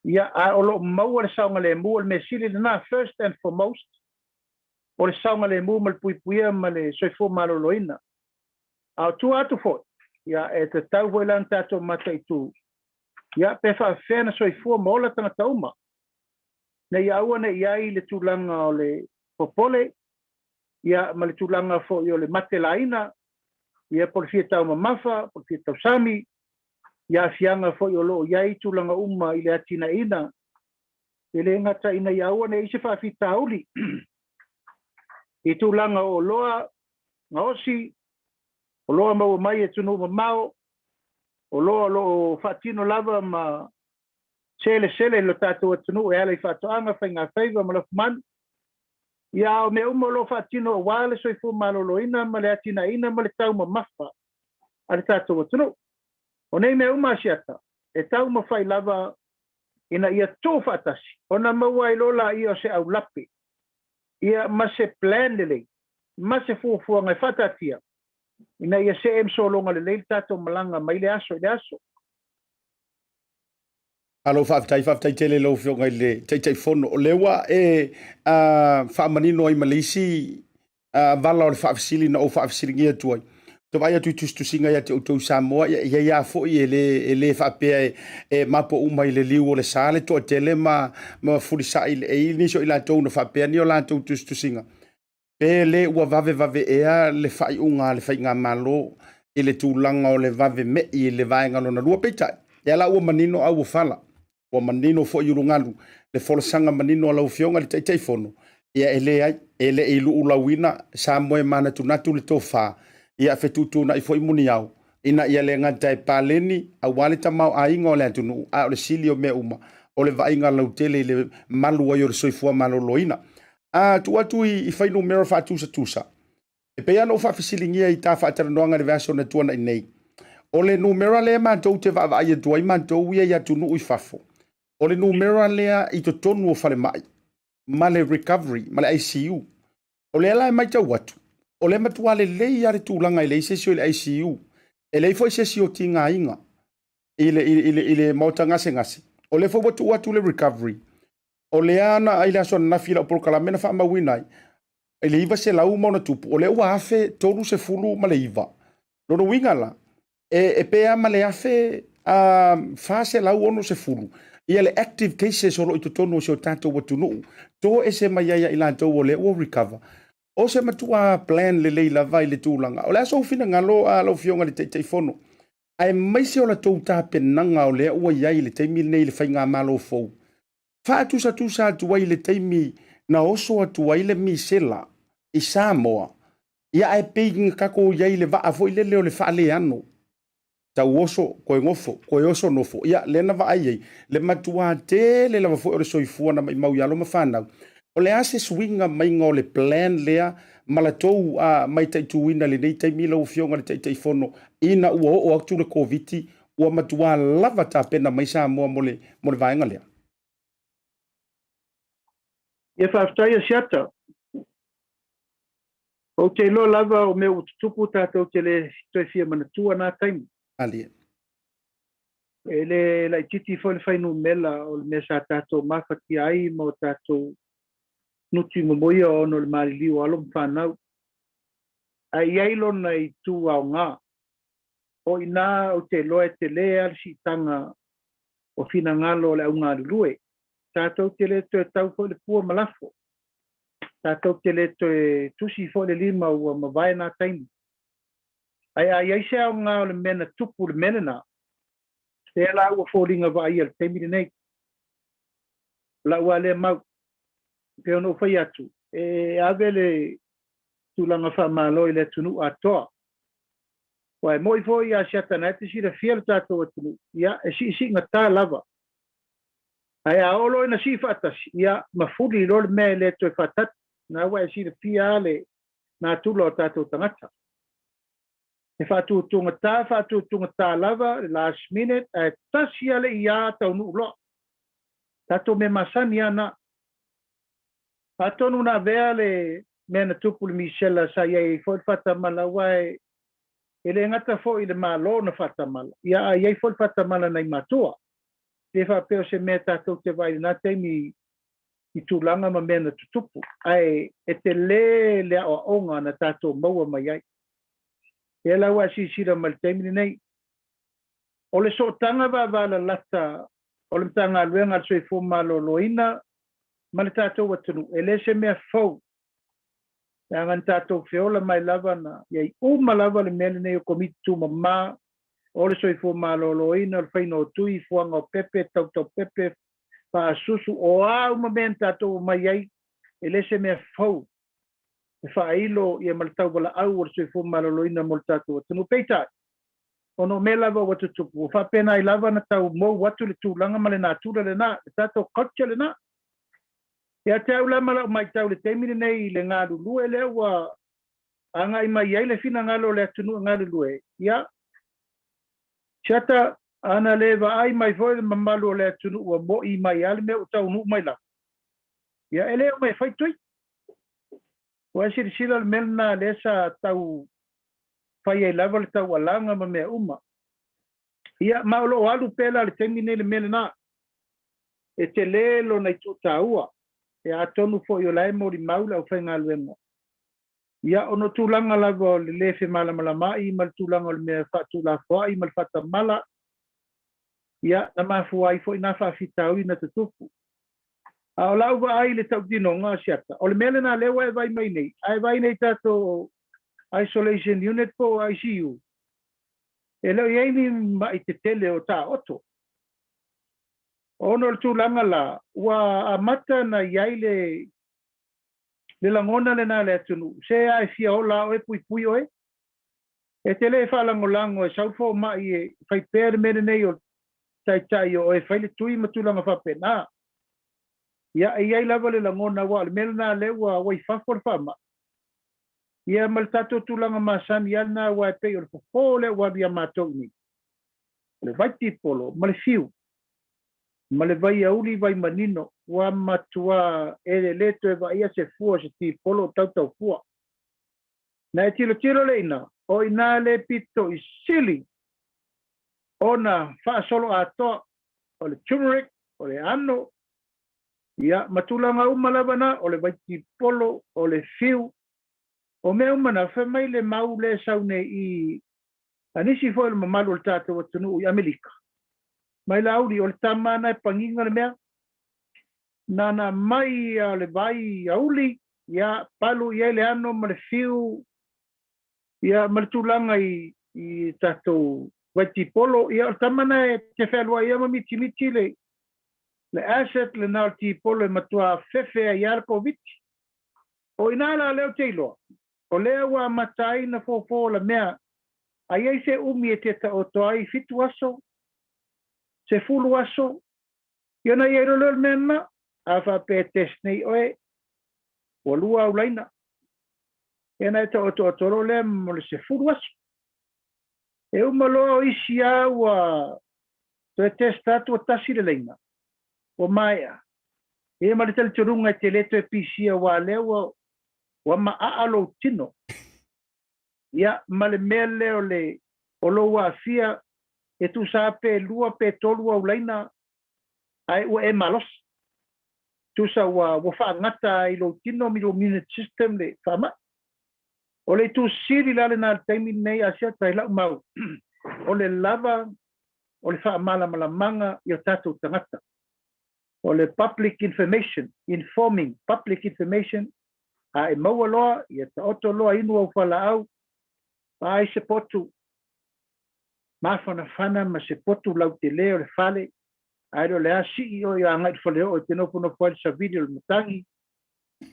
ia, a o lo o maua le saogalemu. O le mea sili lena, first and foremost, o le saogalemu ma le puipuia ma le soifua maloloina. A o tua atu foi, ia, e tatau foi la ona tatou mataitu, ia, pe faafefea ona soifua ma ola tagata uma, ina ia aua ne i i ai le tulaga o le popole, ia, ma le tulaga foi o le matelaina, ia, po o le fia taumamafa, po o le fia tausami, i aafiaga foi o lo o i ai tulaga uma i le atinaeina. E le gata ina ia aua ne i i ai se faafitauli i tulaga o oloa gaosi, oloa maua mai i atunuu mamao, oloa o lo o faatino lava ma selesele i lo tatou atunuu e ala i faatoaga, faigafaiva ma lafumanu. Ia, a o mea uma o lo o faatino aua le soifua maloloina ma le atinaeina ma le taumamafa a le tatou atunuu. O nei mea uma Asiata, e taumafai lava ina ia tuu faatasi ona maua ai loa laia o se aulape, ia, ma se plan lelei ma se fuafuaga e faataatia ina ia see ma sologa lelei le tatou malaga mai le aso i le aso. Malo faafetai, faafetai tele i lau Afioga i le Taitaifono. O lea ua e faamanino ai ma le isi vala o le faafesili na ou faafesiligia atu ai. Ou te vaai atu i tusitusiga ia te outou i Samoa, ia, e i ai lava foi e le, e le faapea e, e mapo uma i le liu o le sa le toatele ma, ma fulisai, e i ai nisi o i latou na faapea ni o latou tusitusiga. Pe le ua vavevave ea le faaiuga a le Faigamalo i le tulaga o le vave me'i i le vaega lona lua? Peitai, lea la ua manino au o fala, ua manino foi ulugalu le folasaga manino a lau Afioga i le Taitaifono, ia e leai, e le i luulauina Samoa e manatunatu le tofa, ia fetuutuunai foi muniao, ina ia le gata e paleni aua le tamaoaiga o le atunuu, a o le sili o mea uma, o le vaaiga lautele i le malu ai o le soifua maloloina. A tuu atu i fuainumera faatusatusa, e pei lava ona ou faafesiligia i ta faatalanoaga i le vaiaso na tuanai nei, o le numera lea matou te vaavaai atu ai matou ia i atunuu i fafo, o le numera lea i totonu o falemai ma le recovery ma le ICU. O lea la e matau atu, o lea matua lelei lava le tulaga e leai se isi o i le ICU, e leai foi se isi o tigaina i le, i le, i le maota gasegase. O lea foi ua tuu atu le recovery, O lea na i le aso ananafi i lau polokalame na faamauina ai, i le 900 ma ona tupu, o lea ua 1039. Lona uiga la, e, e pe a ma le 1460 ia le active cases o lo o i totonu o si o tatou atunuu, toese mai ai ia i latou o lea ua recover. O se matua plan lelei lava i le tulaga. O le a sou finagalo a lau Afioga i le Taitaifono, aemaise o la tou tapenaga o lea ua i ai i le taimi lenei i le faigamalo fou, faatusatusa atu ai i le taimi na oso atu ai le misela i Samoa, ia ae pei na tatou i ai i le vaa foi lele o le faaleano, tau oso, toe nofo, toe oso nofo, ia lea na vaai ai le matua tele lava foi o le soifua na maimau i alo ma fanau. O le a se suiga maiga o le plan lea ma la tou mataituina i lenei taimi lau Afioga i le Taitaifono ina ua oo atu le Koviti ua matua lava tapena mai Samoa mo le, mo le vaega lea? Ia faafetai Asiata. Ou te iloa lava o mea ua tutupu tatou te le toe fia manatua na taimi. Malie. E le laitiiti foi le fuainumera o le mea sa tatou mafatia ai ma o tatou nuti momoia ona o le maliliu o alo ma fanau. Ae i ai lona itu aoga. O i ina ou te iloa e tele lava le siitaga o finagalo o le augalulue. Tatou te le toe tau foi le pua ma lafo. Tatou te le toe tusi foi le lima ua mavae na taimi. Ae a i ai se aoga o le mea na tupu i le mea lena, lea la ua foliga vaaia i le taimi lenei. O lau lava lea mau. Pei ona ou fai atu, e ave le tulaga faamalo i le atunuu atoa. Aua e moni foi ia Asiata na e te silafia le tatou atunuu, ia e siisiigata lava. Ae a oo loa ina sii faatasi, ia mafuli loa le mea e le toe faatali. Na ua e silafia lava le natura o tatou tagata. E faatutugata faatutugata lava le last minute ae tasi lava le ia taunuu loa. Tatou mea masani lava na. Atonu na avea le mea na tupu i le misela sa i ai foi le faatamala aua e le gata foi i le Malo na faatamala, ia a i ai foi le faatamala nai matua. E le faapea o se mea tatou te vaai i lena taimi i tulaga ma mea na tutupu, ae e tele le aoaoga na tatou maua mai ai. Ia la ua e silasila mai i le taimi lenei, o le sootaga vavalalata o le Matagaluega a le Soifua Maloloina ma le tatou atunuu, e le se mea fou. Leaga na tatou feola mai lava na i ai uma lava le mea lenei o Komiti Tumama o le Soifua Maloloina, o le faiga o tui, fuaga o pepe, tautau pepe, faasusu, o a uma mea na tatou omai ai, e le se mea fou e faailo ia ma le tauvalaau o le soifua maloloina mo le tatou atunuu. Peitai, ona o mea lava ua tutupu, ua faapena ai lava ona tau mou atu le tulaga ma le natura lena, le tatou culture lena. Ia te au la ma lau matau i le taimi lenei i le galulue lea ua agai mai ai le finagalo o le atunuu e galulue, ia, siata, ana le vaai mai foi le mamalu o le atunuu ua mo'i mai lava le mea ua taunuu mai lava, ia e le o mai e fai tui. Ua e silasila le mea lena lea sa tau fai ai lava le taualaga ma mea uma. Ia, ma o lo o alu pea la i le taimi nei le mea lena. E tele lona itu taua. Ia atonu foi o la e molimau le aufaigaluega. Ia, ona o tulaga lava o le le femalamalamaai ma le tulaga o le mea faatulafoai ma le faatamala, ia, na mafua ai foi na faafitauli na tutupu. A o lau vaai i le tautinoga a Siata, o le mea lena lea ua e vaai mai nei, a e vaai nei i tatou isolation unit po o ICU, e le o i ai ni ma'i tetele o taoto. Ona o le tulaga la, ua amata ona i ai le le lagona lena i le atunuu, se a e fia ola lava oe, puipui oe. E te le faalagolago e sau le fomai e fai pea le mea lenei o le taitai o oe e fai le tui ma tulaga faapena. Ia, e i ai lava le lagona aua o le mea lena lea ua ua i fafo le faamai. Ia ma le tatou tulaga masani lava lena aua e pei o le fofo lea ua alu ia matou i inei. O le vaitipolo ma le fiu ma le vaiauli vai manino ua matua e le toe vaaia se fua o se tipolo o tautaufua. Na e tilotilo lea i ina, o i ina le pito i sili ona faasoloatoa o le turmeric, o le ano, ia, ma tulaga uma lava na, o le vaitipolo, o le fiu, o mea uma na, fai mai le mau lea e sau nei i a nisi foi o le mamalu o le tatou atunuu i Amerika, mai Laauli, o le tama na e pagiga le mea, nana mai ia le vai auli, ia, palu i ai le ano ma le fiu, ia, ma le tulaga i, i tatou vaitipolo, ia, o le tama na e te fealuai ia ma mitimiti le, le acid lena o le tipolo e matua fefe ai lava le Koviti. O i ina la lea ou te iloa, o lea ua amata ai na fofo la mea, a i ai se umi e te taoto ai 7 aso, 10 aso, Ia ona i ai loa lea o le mea lena, a faapea e test nei oe, ua lua au laina. Ia ona e taotooto loa lea mo le 10 aso. E uma loa o isi lava ua toe test atu ua tasi le laina, ua maea. Ia ma le talitonuga e te le toe pisia aua o lea ua, ua maaa lou tino. Ia ma le mea lea o le, o lou aafia e tusa lava pe lua pe tolu au laina ae ua e malosi. Tusa ua ua faagata i lou tino ma lou immune system le faamai. O le itu sili la lena i le taimi lenei Asiata i lau mau, o le lava o le faamalamalamaga i o tatou tagata. O le public information, informing public information, a e maua loa, ia taoto loa inu au fualaau, vaai se potu mafanafana ma se potu lautele o le fale, ae le o le a sii oe agai i le faleoo e te nofonofo ai le savili o le matagi.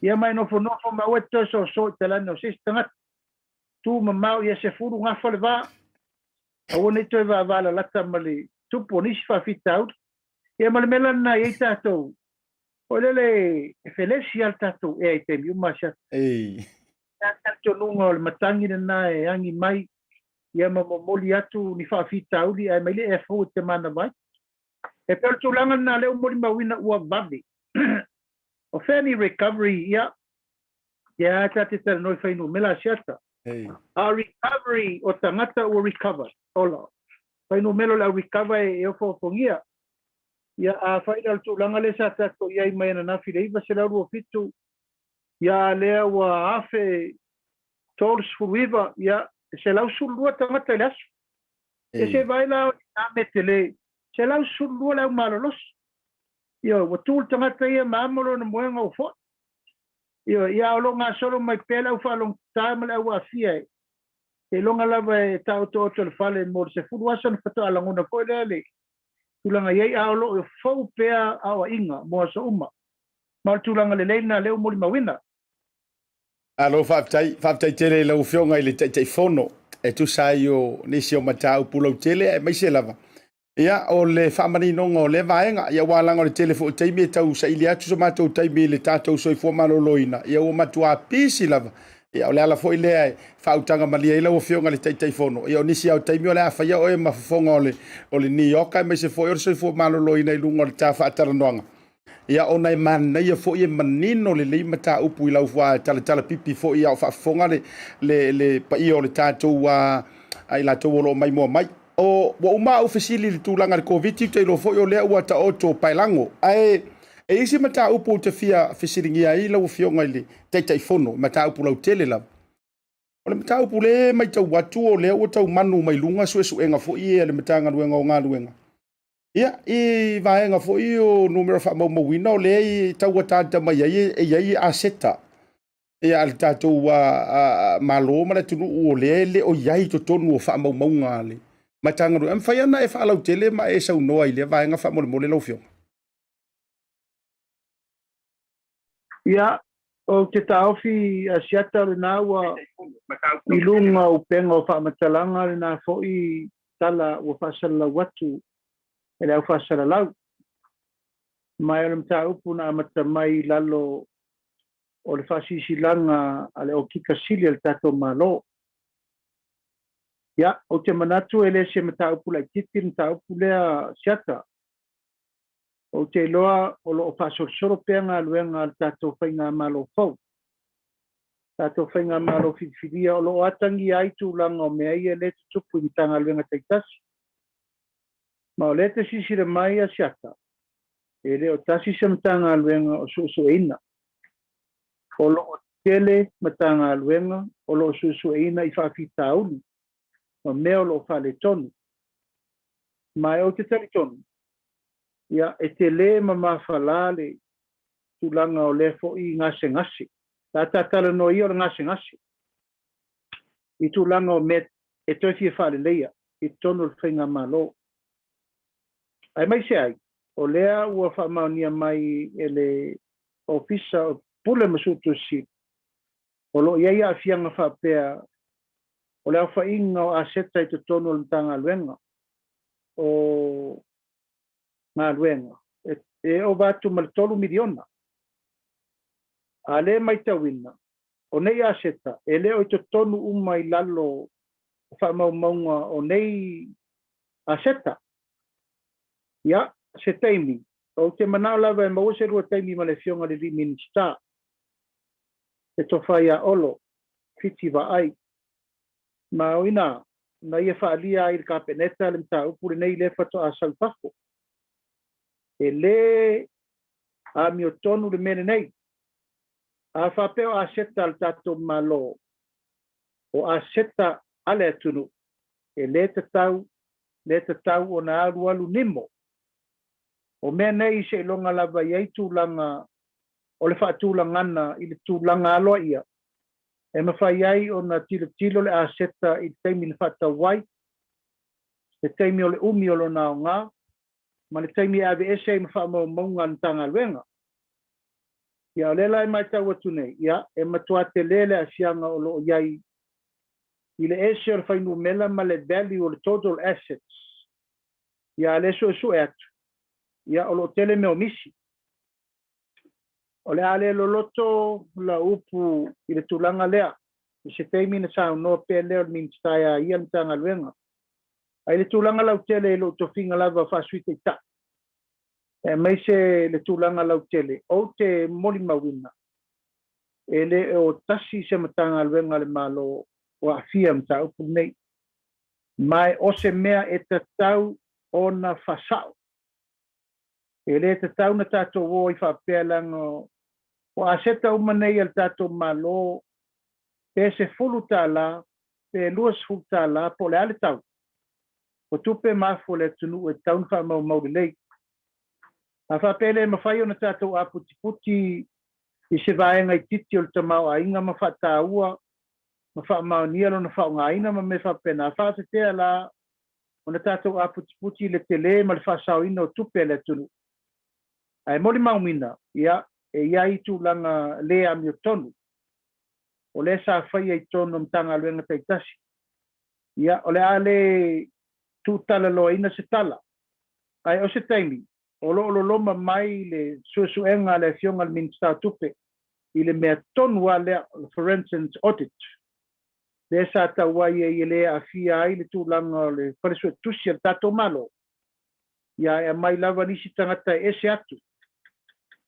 Ia ma e nofonofo ma aua e te toe soso i talane o se isi tagata. Tu mamao ia sefulu gafa le va, aua ne i toe vaavalalata ma le tupu o nisi faafitauli. Ia ma le mea la lena e i ai tatou, foi lele e felesi lava le tatou ea i taimi uma asiasi. Ei. Le talitonuga o le matagi lena e agi mai ia ma momoli atu ni faafitauli ae mai le ea fou e te manava ai. E pei o le tulaga lena lea ua molimauina ua vave. O fea ni recovery ia, ia ta te talanoa i fuainumera Asiata. Ei. A recovery o tagata ua recover, ola. Fuainumera o le au recover e ofoofogia. Ia afai la o le tulaga lea sa tatou i ai mai ananafi i le 927, ia a lea ua 1039, ia e 112 tagata i le aso. Ia se vaai la i na mea tele, 112 le au malolosi. Ioe, ua tu le tagata ia ma amo lona moega ua foi. Ioe, ia a o lo o gasolo mai pea le au faalogotata ma le au aafia e seiloga lava e taotooto i le fale mo le 10 aso ona faatoa lagona foi lea le tulaga i ai, a o lo o fou pea aoaiga mo aso uma. Ma o le tulaga lelei lena lea ua molimauina. Malo faafetai, faafetai tele i lau Afioga i le Taitaifono e tusa ai o nisi o mataupu lautele aemaise lava ia o le faamaninoga o lea vaega. Ia aua leaga o le tele foi o taimi e tau saili atu so matou taimi i le tatou soifua maloloina, ia ua matua pisi lava. Ia o le ala foi lea e faautaga malie ai lau Afioga i le Taitaifono, ia o nisi lava o taimi o le a faia oe ma fofoga o le NEOC aemaise foi o le soifua maloloina i luga o le ta faatalanoaga. Ia ona e manaia foi e manino lelei mataupu i lau talatala pipi foi a o faafofoga le, le, le paia o le tatou a i latou o lo o maimoa mai. O, ua uma au fesili i le tulaga i le Koviti, ou te iloa foi o lea ua taoto paelago. Ae e i ai se mataupu ou te fia fesiligia ai lau Afioga i le Taitaifono, mataupu lautele lava. O le mataupu lea e matau atu o lea ua tau manu mai luga suesuega foi ia a le Matagaluega o Galuega. Ia, i vaega foi o numera faamaumauina o lea e tau ataata mai ai e i ai aseta ia a le tatou Malo ma le atunuu o lea e le o i ai i totonu o faamaumauga a le Matagaluega. E mafai ona e faalautele ma e saunoa i lea vaega faamolemole lau Afioga? Ia, ou te taofi Asiata lena ua i luga o upega o faamatalaga lena foi tala ua faasalalau atu e le aufaasalalau. Ma o le mataupu na amata mai i lalo o le faasilasilaga a le Okika Sili a le tatou Malo. Ia, ou te manatu e le se mataupu laitiiti le mataupu lea Asiata. Ou te iloa o lo o faasolosolo pea galuega a le tatou faigamalo fou, tatou faigamalo filifilia o lo o atagia ai tulaga o mea ia lea e tutupu i Matagaluega taitasi. Ma o lea e te silasila mai Asiata, e le o tasi se Matagaluega o suesueina. O lo o tele Matagaluega o lo o suesueina i faafitauli ma mea o lo o faaletonu. Ma ou te talitonu, ia, e tele ma mafala le tulaga o lea foi gasegase. Sa ta talanoa ia o le gasegase i tulaga o mea e toe fia faaleleia i totonu o le faigamalo. Aemaise ai, o lea ua faamaonia mai e le Ofisa o Pule ma Suetusi Sili, o lo o i ai aafiaga faapea o le aofaiga o aseta i totonu o le Matagaluega o Galuega e ova atu ma le $3 miliona. A lea e matauina, o nei aseta e le o i totonu uma i lalo o faamaumauga o nei aseta. Ia, se taimi, ou te manao lava e maua se lua taimi ma le Afioga i le alii Minisita, le Tofa ia Olo Fiti Vaai, ma o ina na ia faaalia ai i le Kapeneta le mataupu lenei lea faatoa sau i fafo. E le amiotonu le mea lenei. A faapea o aseta a le tatou Malo, o aseta a le atunuu, e le tatau, le tatau ona alualu nimo. O mea nei seiloga lava i ai tulaga o le faatulagana i le tulaga aloaia e mafai ai ona tilotilo le aseta i le taimi na faatau ai, le taimi o le umi o lona aoga, ma le taimi e aveese ai ma faamaumauga a le Matagaluega. Ia, o lea la e matau atu nei, ia, e matua tele le aafiaga o lo o i ai i le ese o le fuainumera ma le value o le total assets. Ia, a lea suesue atu, ia, o lo o tele mea o misi. O le a le loloto la upu i le tulaga lea, i se taimi na saunoa pea lea o le Minisita e a ia le Matagaluega. Ae i le tulaga lautele i lou tofiga lava faa-Sui Taitai, aemaise le tulaga lautele, ou te molimauina, e le o tasi se Matagaluega a le Malo o aafia i le mataupu lenei. Ma o se mea e tatau ona faasao. E le tatau na tatou o ai faapea leaga o aseta uma nei a le tatou Malo, pe $10 pe $20 po o le a le tau, o tupe ma afu a le atunuu e tatau ona faamaumau lelei. A faapea e le mafai ona tatou aputiputi i se vaega itiiti o le tamaoaiga ma faataua ma faamaonia lona faaaogaina ma mea faapena, faafefea la ona tatou aputiputi i le tele ma le faasaoina o tupe a le atunuu? Ae molimauina, ia, e i ai tulaga le amiotonu o lea sa faia i totonu o Matagaluega taitasi. Ia, o le a le tuutalaloaina se tala, ae o se taimi o lo o loloma mai le suesuega a le Afioga i le Minisita o Tupe i le mea tonu lava lea, o le forensic audit, lea sa tau ai e le aafia ai le tulaga o le fale suetusi a le tatou Malo, ia e aumai lava nisi tagata e ese atu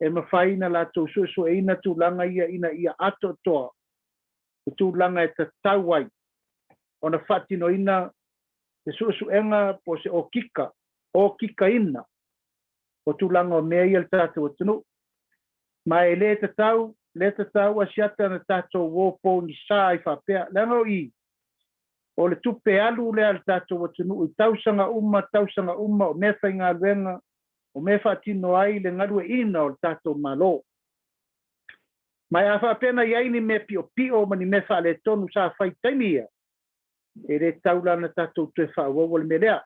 e mafai ona latou suesueina tulaga ia ina ia atoatoa le tulaga e tatau ai ona faatinoina se suesuega po o se okika, okikaina o tulaga o mea ia i le tatou atunuu. Ma e le tatau, le tatau Asiata na tatou o pogisa ai faapea, leaga o i, o le tupe alu lea a le tatou atunuu i tausaga uma, tausaga uma, o mea faigaluega, o mea faatino ai le galueaiina o le tatou Malo. Ma e a faapea na i ai ni mea piopio ma ni mea faaletonu sa fai i taimi ia, e le tatau la ona tatou toe faaauaua le mea lea.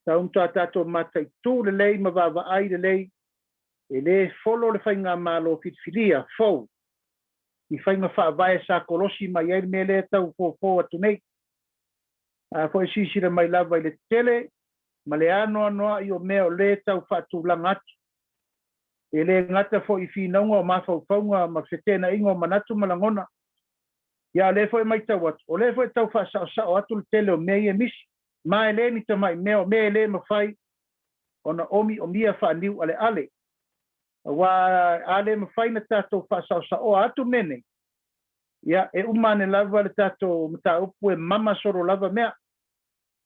Tau na tatou mataitu lelei ma vaavaai lelei, e le folo le faigamalo filifilia fou i faiga faavae sa kolosi mai ai le mea lea e tau fofo atu nei. A foi silasila mai lava i le tele ma le anoanoai o mea o lea e tau faatulaga atu. E le gata foi i finauga o mafaufauga ma feteenaiga o manatu ma lagona. Ia, o lea foi e matau atu, o lea foi e tau faasaosao atu le tele o mea ia e misi. Ma e le ni tamai mea, o mea e le mafai ona omiomia faaniualeale. Aua a le mafai na tatou faasaosaoa atu mea nei, ia, e uma ane lava le tatou mataupu e mama solo lava mea.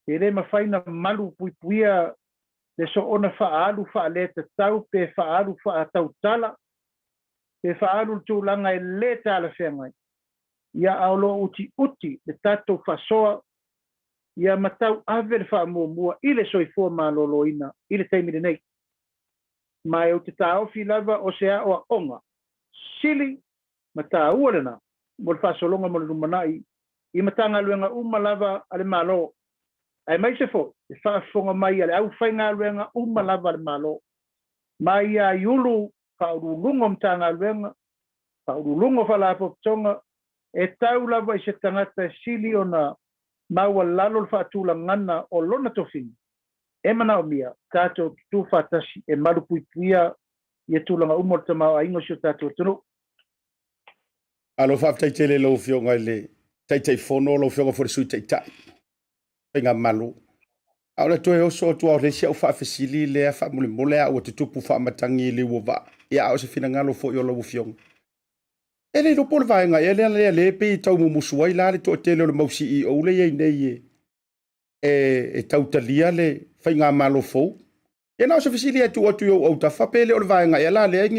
E le mafai na malu puipuia le soona faaalu faaletatau pe faaalu faatautala pe faaalu le tulaga e le talafeagai. Ia, a o lo o utiuti le tatou faasoa ia ma tau ave le faamuamua i le soifua maloloina i le taimi lenei. Ma e ou te taofi lava o se aoaoga sili ma taua lena mo le faasologa mo le lumanai i Matagaluega uma lava a le Malo, aemaise foi le faafofoga mai a le aufaigaluega uma lava a le Malo, mai ia i ulu faauluuluga o Matagaluega, faauluuluga o Faalapotopotoga, e tau lava i se tagata e sili ona maualalo le faatulagana o lona tofiga, e manaomia tatou tutu faatasi e malupuipuia ia tulaga uma o le tamaoaiga o si o tatou atunuu. Malo faafetai tele i lau Afioga i le Taitaifono, lau Afioga foi i le Sui Taitai, Faigamalo. A o le toe oso atu o le isi au faafesili lea faamolemole a ua tutupu faamatagi i liu o vaa. Ia, a o se finagalo foi o lau Afioga. E le iloa po o le vaega ea lea lea lea pei e tau mumusu ai la le toatele o le mau CEO lea i ai nei e tau talia le faigamalo fou. Ia na o se fesili e tuu atu i ou autafa pe le o le vaega ea la lea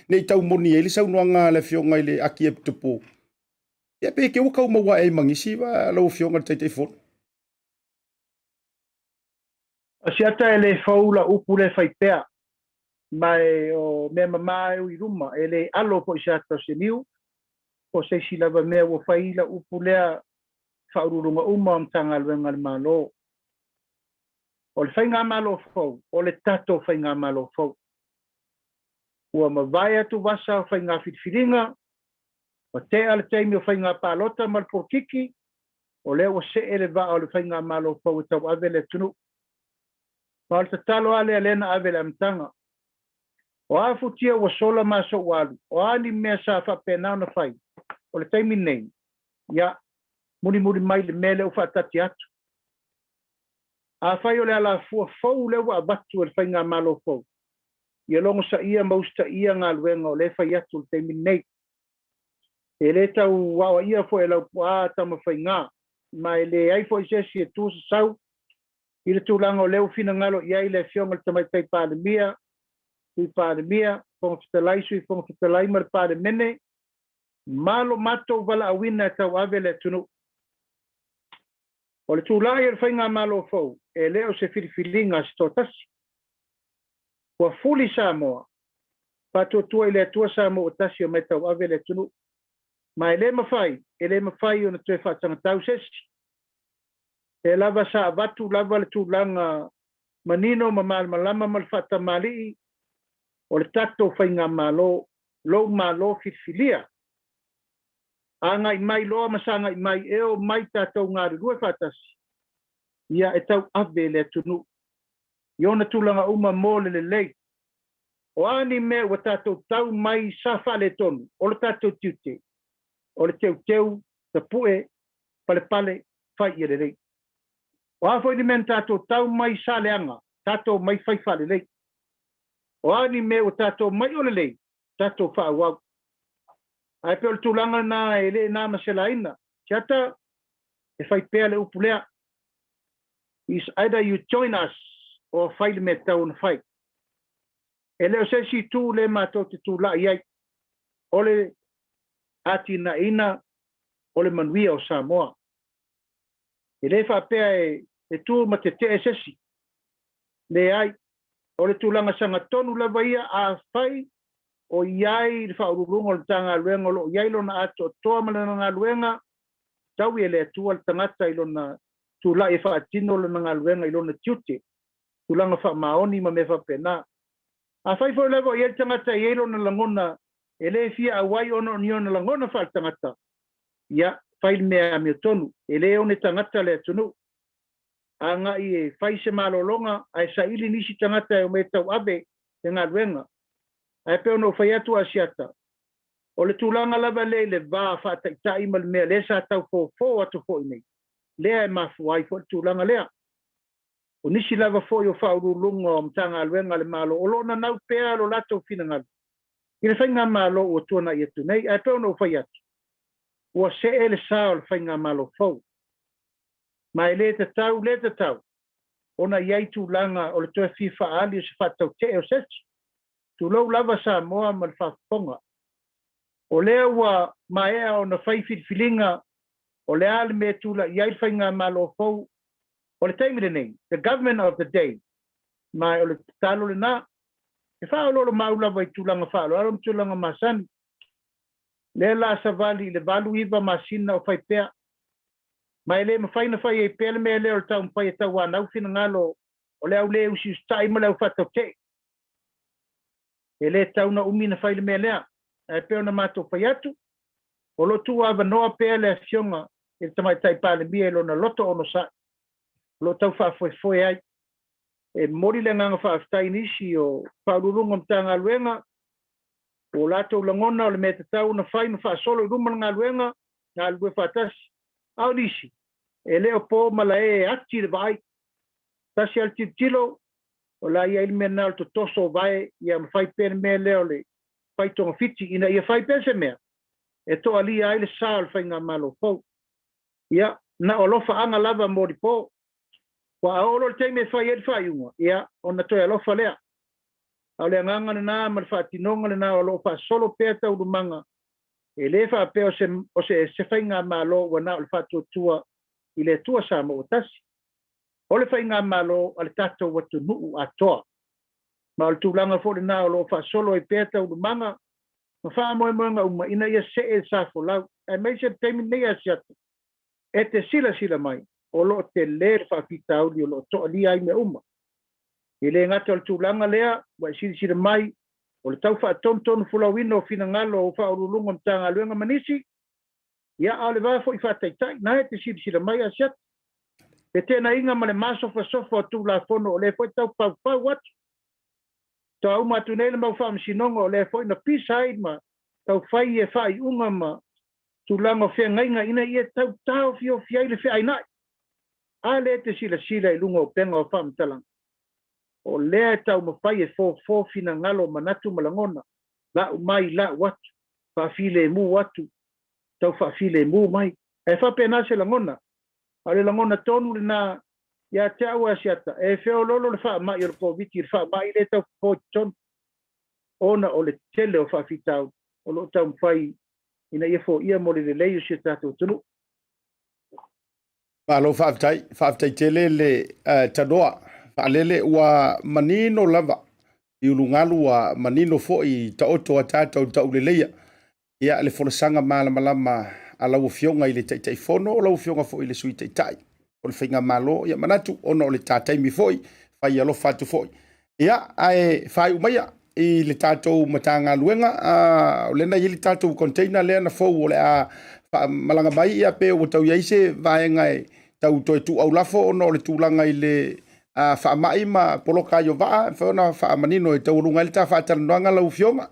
nei tau moni ai le saunoaga a le Afioga i le Aki Epitopo. Ia pe te ua tau maua ai ma nisi lau Afioga i le Taitaifono. Asiata e le fou la upu lea fai pea, ma e o mea mamā e ui luma, e le alo po i se ata o se niu, po o se isi lava mea ua fai la upu lea faauluuluga uma o Matagaluega a le Malo. O le faigamalo fou, o le tatou faigamalo fou. Ua mavae atu vasa o faiga filifiliga, ua tea le taimi o faiga palota ma le polokiki, o lea ua see le vaa o le faigamalo fou e tauave le atunuu. Ma o le tatalo lava lea lea na ave i le amataga. O a futia ua sola ma aso ua alu, o a ni mea sa faapena ona fai, o le taimi lenei, ia, mulimuli mai le mea lea ua faatati atu. Afai o le alafua fou lea ua avatu e le faigamalo fou, ia logosaia ma usitaia galuega o lea e fai atu i le taimi lenei. E le tau aoaia foi e Laupua Tamafaiga, ma e leai foi se isi e tu sasau i le tulaga o lea ua finagalo i ai le Afioga i le Tamaitai Palemia, Sui Palemia, Fofoga Fetalai, Sui Fofoga Fetalai ma le Palemene, ma lo matou valaauina e tauave le atunuu. O le tulai o le faigamalo fou, e le o se filifiliga a se toatasi. Ua fuli Samoa, faatuatua i le Atua Samoa ua tasi omai tauave le atunuu. Ma e le mafai, e le mafai ona toe faatagatau se isi. Lea lava sa avatu lava le tulaga manino ma malamalama ma le faatamalii o le tatou faigamalo, lou Malo filifilia. Agai mai loa ma sagai mai e omai tatou galulue faatasi, ia e tauave le atunuu i ona tulaga uma mo le lelei. O a ni mea ua tatou tau mai sa faaletonu, o lo tatou tiute, o le teuteu, tapue, palepale, fai ia lelei. O a foi ni mea na tatou tau mai sa leaga, tatou omai fai faalelei. O a ni mea ua tatou omai o lelei, tatou faaauau. Ae pei o le tulaga lena e le na ma se laina. Tiata, e fai pea le upu lea. Is either you join us or fai le mea e tatau ona fai. E le o se isi itu lea matou te tulai ai, o le atinaeina o le manuia o Samoa. E le faapea e tu ma tetee se isi. Leai, o le tulaga sagatonu lava ia, afai o i ai le Faauluuluga o le Matagaluega o lo o i ai lona atoatoa ma lana galuega, taui e le Atua le tagata i lona tulai e faatino lana galuega i lona tiute, tulaga faamaoni ma mea faapena. Afai foi lava o i ai le tagata e i ai lona lagona e le fia auai ona o ni ona lagona faaletagata, ia, fai le mea amiotonu, e le one tagata le atunuu. Agai e fai se malologa ae saili nisi tagata e omai e tauave le galuega. Ae pei ona ou fai atu Asiata, o le tulaga lava lea i le va faataitai ma le mea lea sa tau fofo atu foi nei, lea e mafua ai foi le tulaga lea. O nisi lava foi o Faauluuluga o Matagaluega a le Malo o lo o nanau pea lo latou finagalo i le faigamalo ua tuanai atu nei, ae pei ona ou fai atu, ua see le sa o le faigamalo fou. Ma e le tatau, le tatau ona i ai tulaga o le toe fia faaali o se faatautee o se isi. Tulou lava Samoa ma le faafofoga. O lea ua maea ona fai filifiliga o le a le mea e tulai ai le faigamalo fou o le taimi lenei, the government of the day, ma o le tatalo lena. E faaoloolomaau lava i tulaga faaaloalo ma tulaga masani. Lea la savali i le 8, 9 masina o fai pea. Ma e le mafai ona fai ai pea le mea lea o le taumafai e tauanau finagalo o le au le usiusitai ma le au faatautee. E le tatau ona umi ona fai le mea lea. Ae pei ona matou fai atu, o lo o tuuavanoa pea le Afioga i le Tamaitai Palemia i lona loto onosai, o lo o tau faafoefoe ai. E momoli le agaga faafetai i nisi o Faauluuluga o Matagaluega, ua latou lagona o le mea tatau ona fai ma faasolo i luma le galuega, galulue faatasi. A o nisi, e le o po malae e ati le vaai. Tasi lava le tilotilo, o la e i ai le mea lena o le totoso o vae, ia ma fai pea le mea lea o le fai togafiti, ina ia fai pea se mea e toalia ai le sa o le faigamalo fou. Ia, na o alofaaga lava mo lipo. Ua a oo loa le taimi e fai ai le faaiuga, ia, ona toe alofa lea. A o le agaga lena ma le faatinoga lena o lo o faasolo pea taualumaga, e le faapea o se, o se, se faigamalo ua na o le faatuatua i le Atua Samoa ua tasi. O le faigamalo a le tatou atunuu atoa. Ma o le tulaga foi lena o lo o faasolo ai pea taualumaga ma faamoemoega uma ina ia see le sa folau, aemaise le taimi lenei Asiata e te silasila mai o lo o tele le faafitauli o lo o toalia ai mea uma. E le gata o le tulaga lea ua e silasila mai O le tau faatonutonu folauina o finagalo o Faauluuluga o Matagaluega ma nisi, ia a o le va foi faataitai, na e te silasila mai Asiata. Feteenaiga ma le masofasofa o Tulafono o lea foi tau paupau atu. Toa uma atu nei le mau faamasinoga o lea foi na pisa ai ma tau fai e faaiuga ma tulaga o feagaiga ina ia tau taofiofi ai le feainai. A lea e te silasila i luga o upega o faamatalaga, o lea e taumafai e fofo finagalo o manatu ma lagona, lau mai lau atu, faafilemu atu, tau faafilemu mai. Ae faapena se lagona, a o le lagona tonu lena ia te au Asiata, e feoloolo le faamai o le Koviti i le faamai lea e tau fofo i totonu, ona o le tele o faafitauli o lo o taumafai ina ia foia mo le lelei o si o tatou atunuu. Malo faafetai, faafetai tele le tanoa faalele ua manino lava i ulugalu ua manino foi i taoto a tatou tauleleia. Ia le folasaga malamalama a lau Afioga i le Taitaifono, o lau Afioga foi i le Sui Taitai o le Faigamalo. Ia manatu ona o le ta taimi foi, fai alofa atu foi. Ia, ae faaiu maia i le tatou Matagaluega, o lea na i ai le tatou container lea na fou o le a faamalaga mai, ia pe ua tau i ai se vaega e tau toe tuu aulafo ona o le tulaga i le faamai ma poloka ai o vaa, e mafai ona faamanino e taualuga ai le ta faatalanoaga lau Afioga.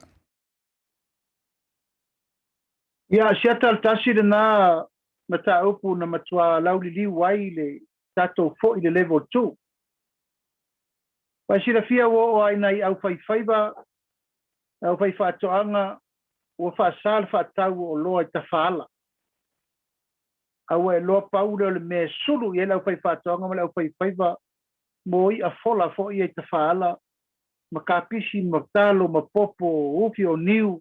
Ia, siata le tasi lena mataupu na matua lauliliu ai le tatou foi i le level 2. Ua e silafia ua oo lava i nai aufaifaiva, aufaifaatoaga ua faasa le faatau o oloa i tafaala. A ua iloa pau lea o le mea e sulu i ai le aufaifaatoaga ma le aufaifaiva mo i'a fola foi ia i tafaala ma kapisi ma talo ma popo, ufi o niu.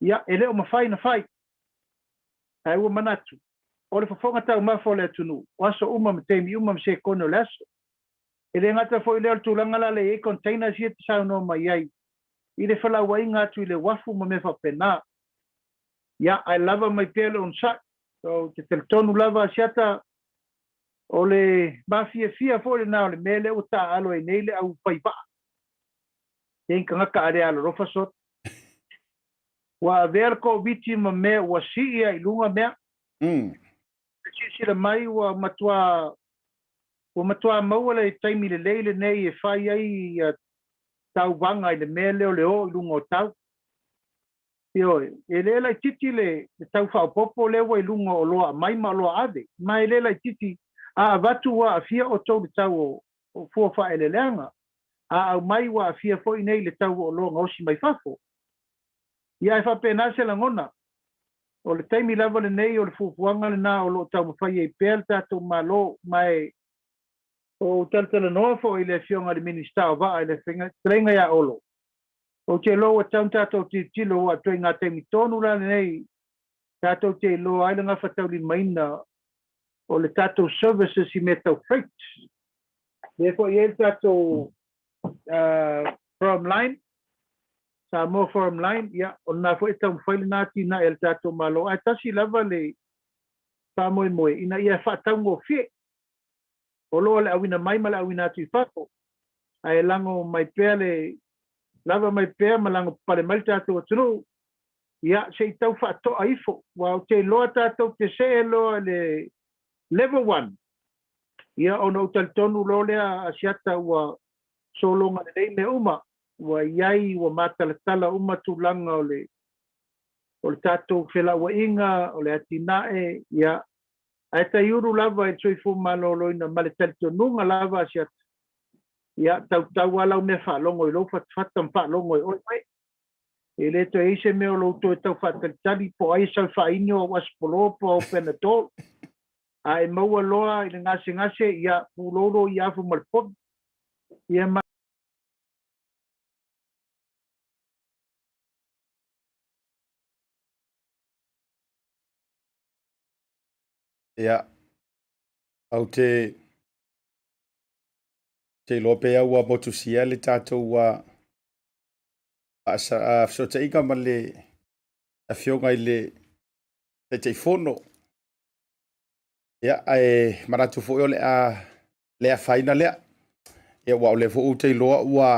Ia, e le o mafai ona fai. Ae ua manatu, o le fofoga taumafa o le atunuu, o aso uma ma taimi uma ma sekone o le aso. E le gata foi lea o le tulaga la lea e i ai containers ia e te saunoa mai ai i le felauaiga atu i le uafu ma mea faapena. Ia, ae lava mai pea le onosai. So, ou te talitonu lava Asiata, o le mafiafia foi lena o le mea lea ua taaalo ai nei le au fai vaa. E ni tagata a le alolofa sot. Ua avea le Koviti ma mea ua sii ai i luga mea. Silasila mai ua matua ua matua maua le taimi lelei lenei e fai ai ia tauvaga i le mea lea o le o i luga o tau. Ioe, e le laitiiti le tau faaopoopo lea ua i luga o oloa aumai ma oloa ave, ma e le laitiiti a avatu ua aafia outou i le tau o fua faaeleeleaga, a aumai ua aafia foi nei i le tau o oloa gaosi mai fafo. Ia ae faapena se lagona, o le taimi lava lenei o le fuafuaga lena o lo o taumafai ai pea le tatou Malo, ma e ou talatalanoa foi i le Afioga i le Minisita o Vaa i le fetalaiga ia Olo, Ou te iloa ua tatau ona tatou tilotilo aua o ituaiga taimi tonu la lenei tatou te iloa ai le gafataulimaina o le tatou services i mea tau freight. Lea foi e i ai le tatou Forum Line, Samoa Forum Line, ia, o lena foi e taumafai lena atinae a le tatou Malo, ae tasi lava le faamoemoe ina ia faataugofie oloa le auina mai ma le auina atu i fafo, ae lago mai pea le lava mai pea ma lago papale mai le tatou atunuu, ia se i tau faatoa ifo, aua ou te iloa tatou te see loa i le level 1, ia ona ou talitonu loa lea Asiata ua sologa lelei mea uma, ua i ai, ua matalatala uma tulaga o le o le tatou felauaiga, o le atinae, ia Ae taiulu lava i le soifua maloloina ma le talitonuga lava Asiata, ia tautau lava lau mea faalogo i lou fatafata ma faalogo e oe oe. E le toe i ai se mea o lou toe tau faatalitali po o ai e sau e faainu au asipolo po o au Panadol. A e maua loa i le gasegase, ia pulou lou iafu ma le povi. Ia ma. Ia, ou te te iloa pe au ua motusia le tatou fesootaiga ma le Afioga i le Taitaifono. Ia, ae manatu foi o le a le afaina lea. Ia, aua o lea foi ou te iloa ua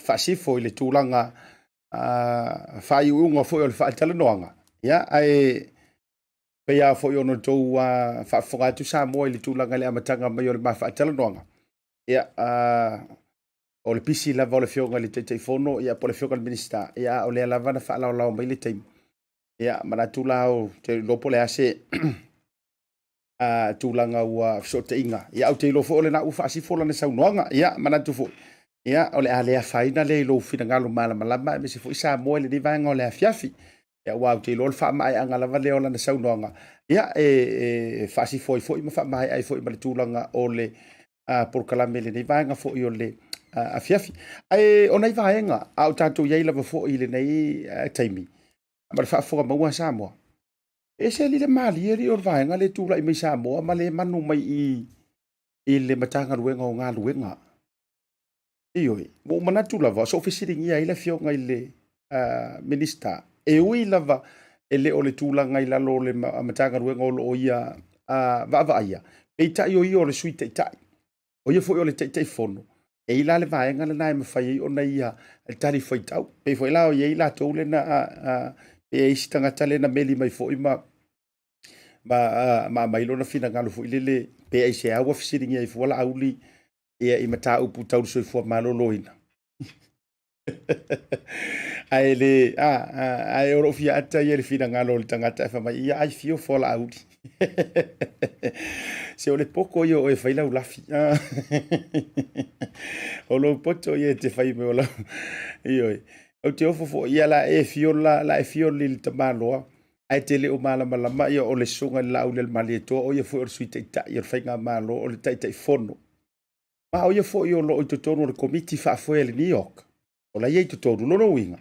faasifo i le tulaga faaiuiuga foi o le faatalanoaga. Ia, ae pei lava foi ona outou faafofoga atu Samoa i le tulaga i le amataga mai o le ma faatalanoaga. Ia, o le pisi lava o le Afioga i le Taitaifono, ia, po o le Afioga i le Minisita, ia, a o lea lava na faalaolao mai le taimi. Ia, manatu la, ou te iloa po o le a se tulaga ua fesootaiga. Ia, ou te iloa foi o lena ua faasifo lana saunoaga. Ia, manatu foi, ia, o le a le afaina lea i lou finagalo malamalama aemaise foi Samoa i lenei vaega o le afiafi. Ia, aua ou te iloa o le faamaeaga lava lea o lana saunoaga, ia, e faasifo ai foi ma faamaea ai foi ma le tulaga o le polokalame i lenei vaega foi o le afiafi. Ae o nai vaega a o tatou i ai lava foi i lenei taimi, ma le faafofoga maua a Samoa, e ese alii le malie alii o le vaega lea e tulai mai Samoa ma le manu mai i i le Matagaluega o Galuega. Ioe, ua ou manatu lava, so o fesiligia ai le afioga i le Minisita, e ui lava e le o le tulaga i lalo o le Matagaluega o lo o ia vaavaaia, peitai o ia o le Sui Taitai, o ia foi o le Taitaifono, e i ai la le vaega lena e mafai ai ona ia talifuaitau. Pei foi la o i ai latou lea na, pe i ai isi tagata lea na meli mai foi ma aumai lona finagalo foi lele, pe aisea ua fesiligia ai fua Laauli ia i mataupu tau le soifua maloloina. Ae le, a, a, ae o lou fia ata ia i le finagalo o le tagata e fai mai, ia ai fio fua Laauli. Se o le poto ia o oe e fai lau lafi. O lou poto ia e te fai mai o lau... Ioe. Ou te ofo foi, ia la e fio la, la e fio li le tamaloa, ae te le o malamalama ia o le susuga i le Laaulialemalietoa, o ia foi o le Sui Taitai o le Faigamalo, o le Taitaifono. Ma o ia foi o lo o i totonu o le Komiti Faafoe a le NEOC, o la e i ai i totonu. Lona uiga,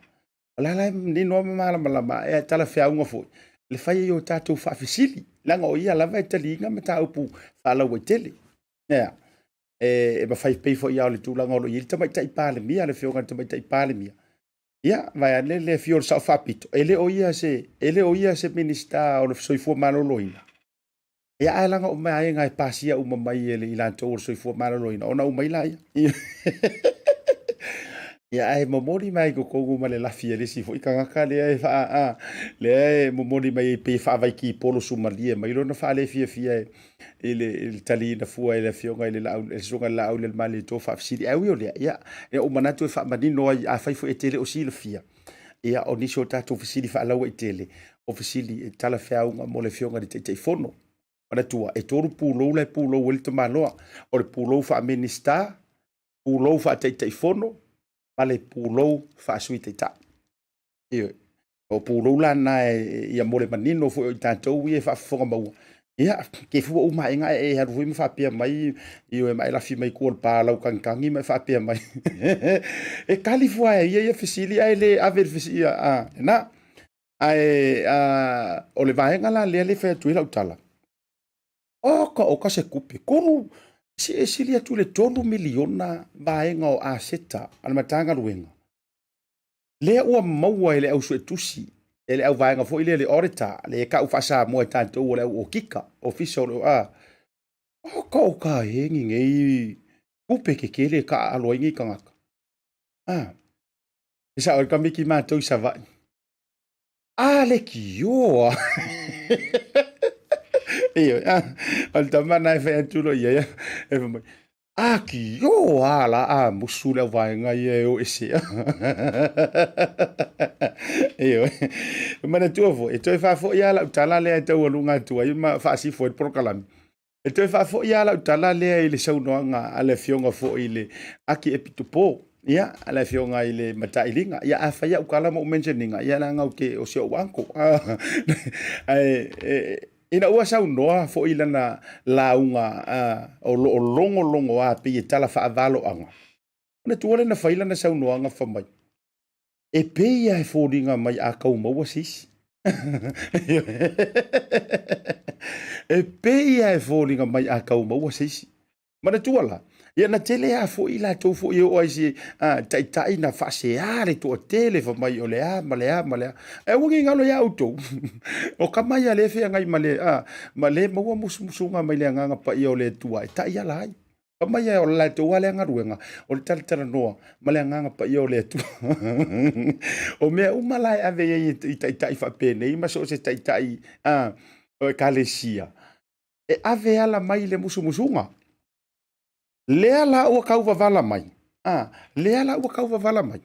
o la la e manino lava ma malamalama, e talafeauga foi le fai ai o tatou faafesili, leaga o ia lava e taliina mataupu faalauaitele. Ea, e mafai pei foi lava o le tulaga o lo o i ai le Tamaitai Palemia, le Afioga i le Tamaitai Palemia, ia, vaeane le afio o le Sao Faapito, e le o ia se, e le o ia se Minisita o le Soifua Maloloina, Ia ae leaga o vaega e pasia uma mai e le i latou o le soifua maloloina ona aumai laia. Ia ae momoli mai i totonu ma le lafi a le isi foi tagata lea e faa, a, lea e momoli mai ai pei e faavaikipolo sumalie mai lona faalefiafia i le, i le taliina fua e le afioga i le laau, le susuga i le Laaulialemalietoa faafesili. Ae ui o lea, ia, ua ou manatu e faamanino ai, afai foi e te le o silafia, ia o nisi o tatou fesili faalauaitele, o fesili e talafeauga mo le Afioga i le Taitaifono. Manatua, e tolu pulou la e pulou ai le tamaloa. O le pulou faa-Minisita, pulou faa-Taitaifono, ma le pulou faa-Sui Taitai. Ioe. O pulou la na e, ia mo le manino foi o i tatou ia e faafofoga maua. Ia, ke fua uma ae e e alu foi ma faapea mai, ioe, ma e lafi mai tua o le pa lau tagitagi ma e faapea mai. E tali fua e ia ia fesili ae le ave le fesili, ia, a, lena. Ae o le vaega la lea le fai atu ai lau tala, oka oka se tupe, tolu, e sili atu i le $3 miliona vaega o aseta a le Matagaluega, lea ua maua e le au suetusi, e le au vaega foi lea le auditor, le tau faa-Samoa e tatou o le au okika, ofisa o le, a, oka oka e ni nei tupe tetele e taaalo ai nei tagata. A, e sao ai kamiki matou i Savaii. A le kioa. Ioe, a, o le tama na e fai atu loa i ai, e fai mai, a kioa la a musu le auvaega ia e o ese. Ioe, manatua foi, e toe faafoi lava lau tala lea e taualuga atu ai ma faasifo ai le polokalame. E toe faafoi lava lau tala lea i le saunoaga a le afioga foi i le Aki Epitopo, ia, a le afioga i le Matailiga. Ia, afai au tala ma ou mention ina, ia leaga ou te, o si ou uncle. Ae, e, ina ua saunoa foi lana lauga o lo o logologoa pei e tala faavaloaga, manatua lea na fai lana saunoaga fai mai, E pei lava e foliga mai a tau maua se isi. E pei lava e foliga mai a tau maua se isi. Manatua la, ia na tele lava foi latou foi e oo ai se a, taitai na faasea le toatele fai mai o le a ma le a ma le a. Ae aua ne i galo ia outou, o tama ia lea e feagai ma le, a, ma le maua musumusuga mai le Agaga Paia o le Atua e taiala ai. Fai mai ai o le latou lava lea galuega, o le talatalanoa ma le Agaga Paia o le Atua. O mea uma la e ave i ai i taitai faapenei ma so o se taitai a, o ekalesia, e ave ala mai i le musumusuga. Lea la ua tauvavala mai, a, lea la ua tauvavala mai.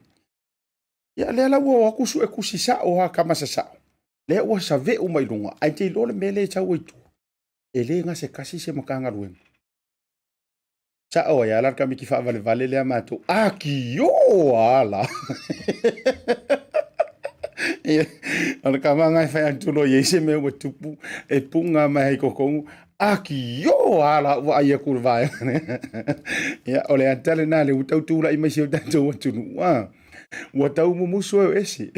Ia lea la ua o atu suetusi sao a tama sasao, lea ua saveu mai luga, ae te iloa le mea lea e sau ai tua, e le gasetasi se Matagaluega. Sao ai ala le kamiti faavalevale lea matou. Akio ala. Ia, o le kama e fai atu loa i ai se mea ua tupu e punga mai ai totonu. Akio ala ua ai aku le vaega lea. Ia, o le ata lena le ua tau tulai mai si o tatou atunuu. Ah, ua tau mumusu e o ese.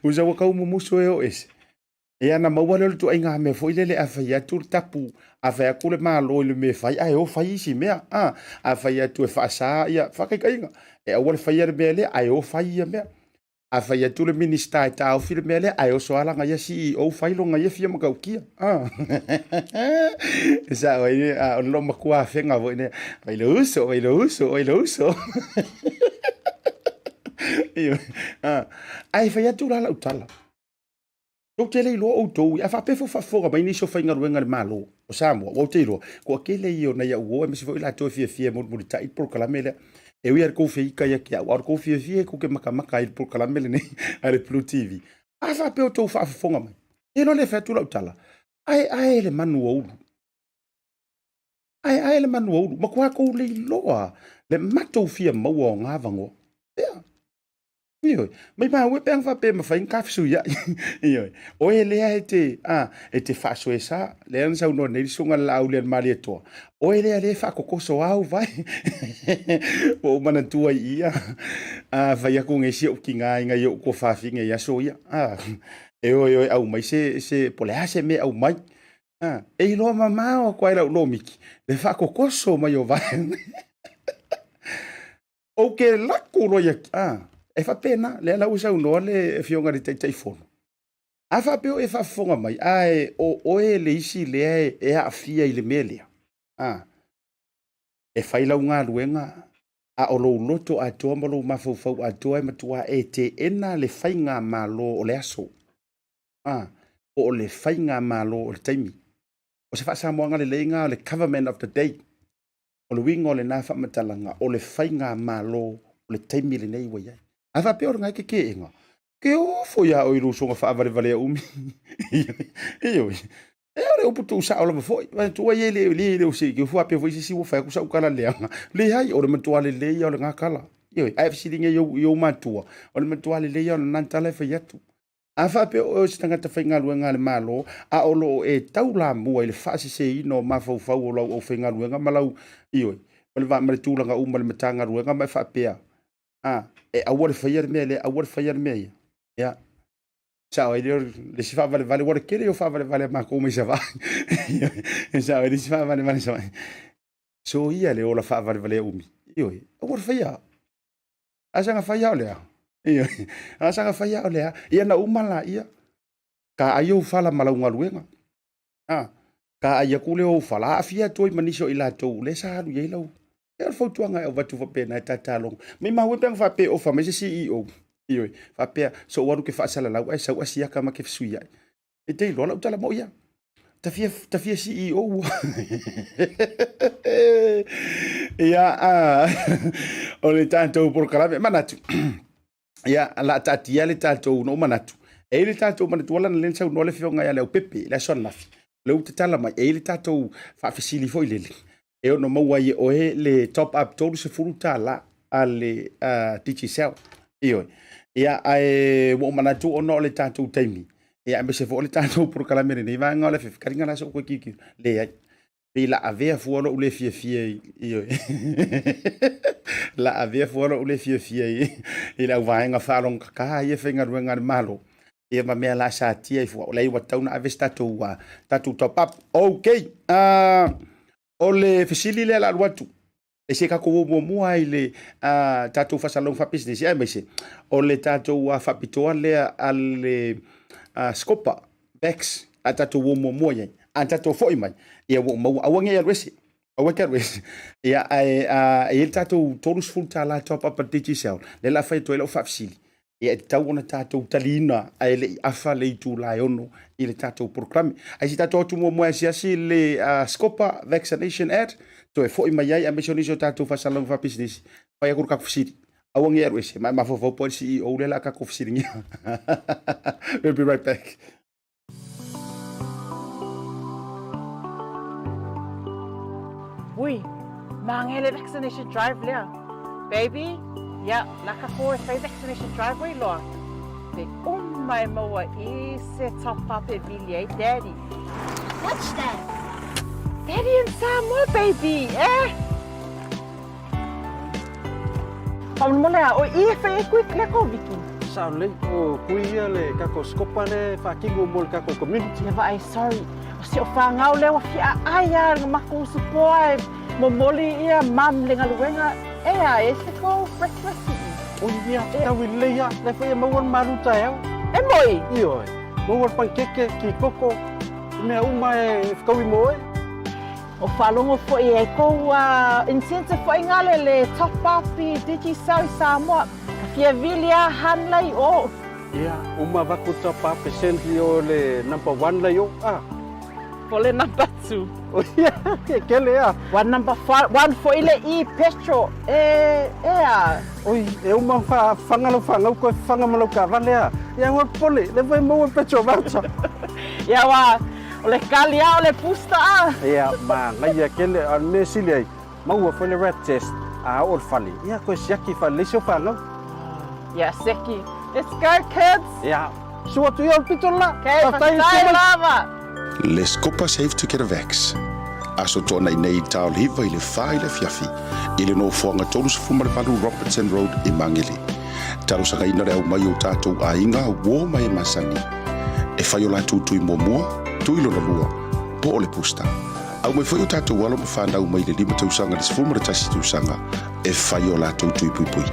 Usa ua tau mumusu e o ese. Ia na maua lea o le ituaiga mea foi lele a fai atu le tapu, a fai atu le Malo i le mea e fai, ae o fai isi mea. A, a fai atu e faasa, ia, faataitaiga, e aua le faia le mea lea, ae o fai ia mea. A fai atu le Minisita e taofi le mea lea, ae oso lava lana ia CEO fai lona ia fia matautia. A, e sao ai, a, o le loomatua afega foi lea, vai le uso, vai le uso, vai le uso. Ioe, a, ae fai atu la lau tala. Tou te le iloa outou, a faapea foi faafofoga mai nisi o faigaluega a le Malo o Samoa, ua ou te iloa, toatele ia o nai au uo aemaise foi latou e fiafia e mulimulitai le polokalame lea. E ui lava i le tou feita ia te au, a o le tou fiafia e tou te matamata ai i le polokalame lenei a le Blue TV. A faapea o outou faafofoga mai, e iloa le fai atu lau tala, aeae le manu ua ulu. Aeae le manu ua ulu. Matua tou le iloa le matou fia maua o na avanoa. Ea. Ioe, maimau e pe ana faapea e mafai ona tafesuiai. Ioe, oe lea e te, a, e te faasoesa, lea na saunoa nei le susuga i le Laaulialemalietoa, oe lea lea e faakokoso au vai. Ua ou manatua i ia, a fai atu nei si ou tiga i nai ou tuafafine i aso ia, a, e oe oe aumai se, se, po o le a se mea e aumai. A, e iloa mamao atu ai lau lomiki, le faakokoso mai o vae. Ou te lako loa ia, a, e faapena, lea la ua saunoa le Afioga i le Taitaifono. A faapea o e faafofoga mai, ae o oe le isi lea e aafia i le mea lea, a, e fai lau galuega, a o lou loto atoa ma lou mafaufau atoa e matua e teena le faigamalo o le aso, a, po o le faigamalo o le taimi. O se faasamoaga lelei lena o le government of the day. O le uiga o lena faamatalaga, o le faigamalo o le taimi lenei ua i ai. A faapea o lena e te teena, ke ofo iā oe i lou usoga faavalevalea umi. Ioe. E o le upu tuusao lava foi. Manatua ia le le le o se ke faapea foi se isi ua fai atu sau tala leaga. Leai, o le matua lelei ia o lena tala. Ioe, ae fesiligia i ou matua, o le matua lelei ia o lena tala e fai atu. A faapea o oe o se tagata faigaluega a le Malo, a o lo o e taulamua i le faaseseina o mafaufau o lau aufaigaluega ma lau, ioe, ma le, ma le tulaga uma i le Matagaluega ma e faapea, a, e aua le faia le mea lea, aua le faia le mea ia. Ia, sao ai lea o le isi faavalevale, ua le tele o faavalevale a matou mai Savaii. Ioe, sao ai le isi faavalevale Savaii. Soia le ola faavalevalea umi. Ioe, aua le faia. A saga fai a o le a? Ioe. A saga fai a o le a? Ia na uma laia. Ka ai ou fala ma lau galuega. A, ka ai aku lea o ou fala, aafia atu ai ma nisi o i latou lea sa alu i ai lau. E o le fautuaga e avatu faapena e tatalogo. Maimau e pe ana faapea e ofa mai se CEO. Ioe. Faapea, sou alu ke faasalalau ae sau asiaka ma ke fesuiai. E te iloa lau tala moi ia. Ta fia, ta fia CEO ua. Ia, a, o le tatou polokalame, manatu. Ia, la taatia le tatou no manatu. E i le tatou manatu ala na le saunoa le afioga ia Leaupepe, le aso ananafi. Le ua tatala mai, e i le tatou faafesili foi lele. E ono maua ai e oe le top up $30 a le Digicel. Ioe. Ia, ae ua ou manatu ona o le tatou taimi, ia, aemaise foi o le tatou polokalame i lenei vaega o le afiafi, kaliga la sou koe kiukiu. Leai. Pei la avea fua lou le fiafia i, ioe. La avea fua lou le fiafia i, i le auvaega faalogokaka ia faigaluega a le Malo. Ia ma mea la satia i fua. O lea ua tatau ona ave se tatou, tatou top up. Okay. O le fesili lea la alu atu. E se tatou o muamua ai le tatou faasalalauga faapisinisi aemaise o le tatou faapitoa lea a le Scopa Vax. Le a tatou o muamua i ai. A tatou foi mai, ia ua ou maua. Aua ne i alu ese. Aua e te alu ese. Ia, ae e i ai le tatou $30 top up a le Digicel, lea o le a fai atu ai lau faafesili. Ia, e tatau ona tatou taliina ae le i afa le itula e 6 i le tatou polokalame. Ae se i tatou o atu muamua e asiasi le Scopa Vaccination Ad, toe foi mai ai aemaise o nisi o tatou faasalalauga faapisinisi, fai atu le tatou fesili. Aua ne i alu ese, ma e mafaufau po o ai le CEO lea o le a tatou fesiligia. We'll be right back. Ui, māngai le vaccination drive lea. Baby, ia, laka ko e whai vaccination drive wei loa. Te uma e maua i se top up e vili ai daddy. What's that? Daddy in Samoa, baby, eh? Faamolemole a o i e whai e kui le Koviki. Sao lelei, o kui ia le kako scopa le faatino mo le kako community. Ia vaai, sorry. O si o whangau lea ua fia ai a nga mako usu poa e momoli ia mam le ngaluenga e a e se ko breakfast i. O ia, te tau i lelei a, le whai e maua le malu taeao. E moi! Ioe, maua le pankeke, ki koko, i mea uma e whakaui mo oe. O faalogo foi e kou incentive foi ngale le top up i Digicel i Samoa. Ka fia vili a han lei o. Ia, uma vaku top up e send i o le number one lei o, ah. Po le number two. O ia, e kele a. One number one foi le e petrol e, e a. Oi, e uma wha, whanga lau whangau koe whanga ma lau kaavale a. Ia ua popole, le foi maua petrol voucher. Ia wa, O le kali a o le booster a. Ia, manaia kele, a o le mea sili ai, maua foi le rat test, a oo le fale, ia koe siaki faalelei si o fanau. Ia, seki. Let's go kids! Ia, sua atu ia o le pito le la. Okay, faafetai lava. Le Scopa Safe to Get a Vax. Aso Toanai nei i tao le hiva i le 4 i le afiafi i le nofoaga 38 Robertson Road i Magele. Talosagaina le aumai o tatou aiga, uo ma e masani e fai o latou tui muamua, tui lona lua, po o le booster. Aumai foi o tatou alo ma fanau mai le 5 tausaga i le 11 tausaga e fai o latou tui puipui.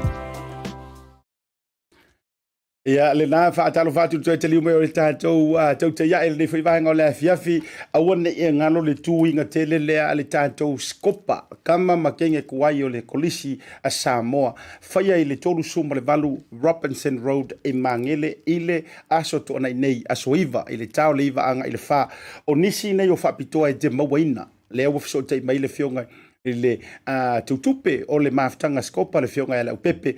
Ia, lena, faatalofa atu le toe taliu mai o le tatou uh, tautaiae lenei foi vaega o le afiafi. Aua ne i e galo le tuiga tele lea a le tatou Scopa, kama ma kenge kuai o le Kolisi a Samoa. Faia i le 38 Robinson Road i Magele i le aso toanai nei, aso 9, i le tao le 9 agai le 4. O nisi nei o faapitoa e te mauaina lea ua fesootai mai le afioga i le teutupe o le mafutaga Scopa, le afioga ia Leaupepe,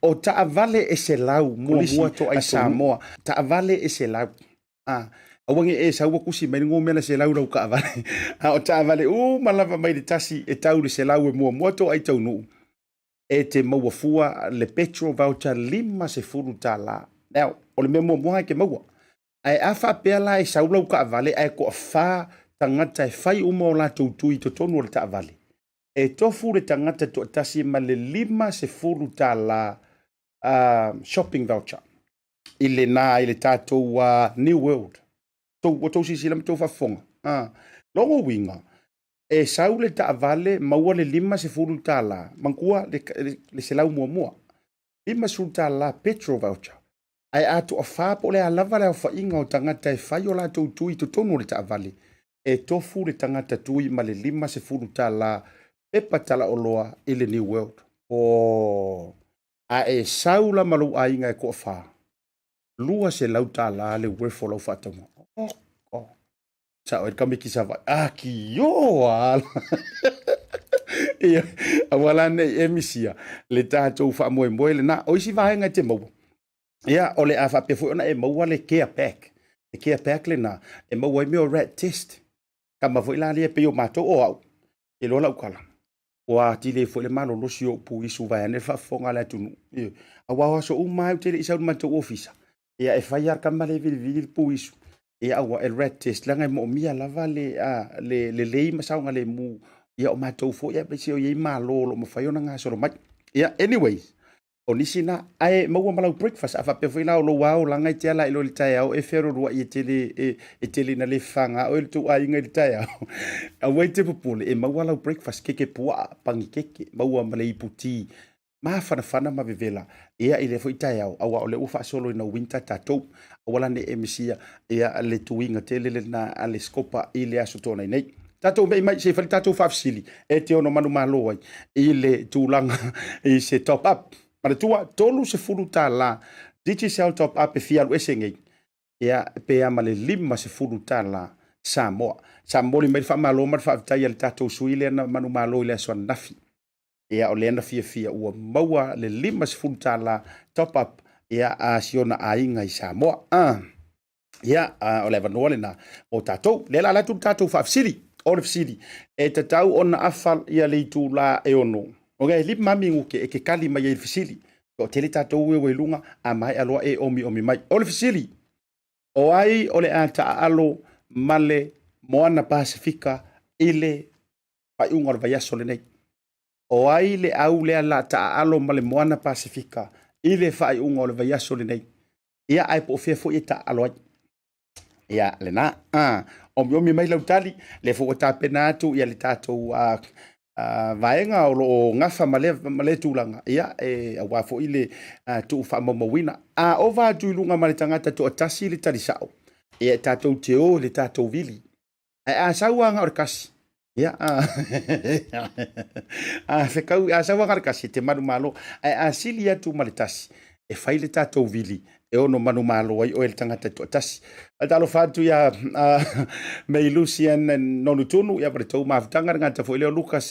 o taavale e selau muamua toa i Samoa, taavale e selau. A, aua ne i e sau ua kusi mai le numera selau lau taavale. A o taavale uma lava mai le tasi e tau le selau e muamua toa i taunuu, e te maua fua le petrol voucher $50. Now, o le mea muamua e te maua, Ae a faapea la e sau lau taavale ae toafa tagata e fai uma o latou tui i totonu o le taavale, e tofu le tagata toatasi ma le $50 shopping voucher i lena i le tatou New World. Tou, ua tou silasila ma tou faafofoga. Ah, lona uiga, e sau le taavale maua le $50, manatua le, le, le selau muamua, $50 petrol voucher. Ae a toafa po o le a lava le aofaiga o tagata e fai o latou tui i totonu o le taavale, e tofu le tagata tui ma le $50 pepa talaoloa i le New World. Oh. A e sau la ma lou aiga e toafa, $200 le worth o lau faatauga. Oh, oh. Sao ai le kamiki Savaii. Ah, kioa ala. Ia, aua la ne i e misia le tatou faamoemoe lena. O isi vaega e te maua, ia, o le a faapea foi ona e maua le care pack. Le care pack lena, e maua ai mea o rat test. Kama foi la lea pei o matou o au, e iloa lau tala. Ua atili ai foi le malolosi o upu isu vaeane le faafofoga a le atunuu. Ioe. Aua o aso uma lava ou te le i sau i le matou ofisa, ia e fai lava le tama lea e vilivili le pu isu. Ia aua e rat test leaga e moomia lava le, a, le lelei ma saogalemu ia o matou foi aemaise o i ai malo o lo o mafai ona gasolo mai. Ia anyways, O nisi na, ae maua ma lau breakfast, a faapea foi la o lou aolaga e te ala ai loa i le taeao e fealualuai e tele, e, e tele ina le fafaga oe le tou aiga i le taeao. Aua e te popole, e maua lau breakfast, keke puaa, panikeke, maua ma le ipu ti. Mafanafana ma vevela ia i lea foi taeao, aua o lea ua faasolo ina winter tatou. Aua la ne i e misia ia le tuiga tele lena a le Scopa i le Aso Toonai nei. Tatou mei mai se i fai le tatou faafesili e te ono manumalo ai i le tulaga i se top up. Manatua, $30 Digicel top up e fia alu ese nei, ia pe a ma le $50 Samoa. Sa momoli mai le faamalo ma le faafetai a le tatou sui lea na manumalo i le aso ananafi. Ia o lea na fiafia ua maua le $50 top up ia a si ona aiga i Samoa. Ah. Ia, o le avanoa lena mo tatou. Lea la ala atu le tatou faafesili. O le fesili, e tatau ona afa ia le itula e 6. Ok, 5 minute e te tali mai ai i le fesili. Toatele tatou e ua i luga, a maea loa e omiomi mai. O le fesili, o ai o le a taaalo ma le Moana Pasefika i le faaiuga o le vaiaso lenei? O ai le au lea la taaalo ma le Moana Pasefika i le faaiuga o le vaiaso lenei? Ia, ae po o fea foi e taaalo ai? Ia, lena. Ah, omiomi mai lau tali, lea foi ua tapena atu ia le tatou vaega o lo o gafa ma lea, ma lea tulaga, ia, e, aua foi le tuu faamaumauina. A ova atu i luga ma le tagata toatasi le tali sao, ia, e tatou te o i le tatou vili. Ae a sau lava na o le tasi, ia, a, a fekau, a sau lava na o le tasi, e te manumalo. Ae a sili atu ma le tasi, e fai le tatou vili e ono manumalo ai oe le tagata e toatasi. Faatalofa atu ia Mei Lucien Nonutunu, ia ma le tou mafutaga, le gata foi lea o Lucas.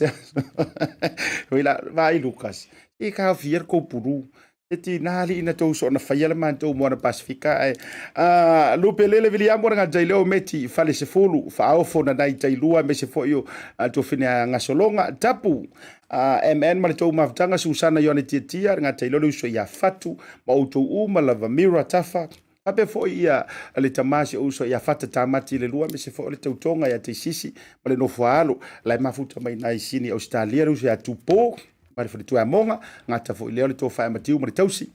Foi la, vaai Lucas, i ka fia le kou pulu. E tina alii na tou soona faia le matou Moana Pasifika ae a lupe lele Viliamu le gata i leo meti fale sefulu faaofo na nai tailua aemaise foi o tuafine a gasologa tapu a MN ma le tou mafutaga Susana Ioane Tiatia le gata i leo le uso ia Fatu ma outou uma lava Mira Tafa faapea foi ia le tama si ou uso ia Fata Tamati le lua aemaise foi o le tautoga ia Teisisi ma le nofo a alo la e mafuta mai nai Sini Ausetalia le uso ia Tupo ma le faletua ia Moga gata foi lea o le tofa ia Matiu ma le tausi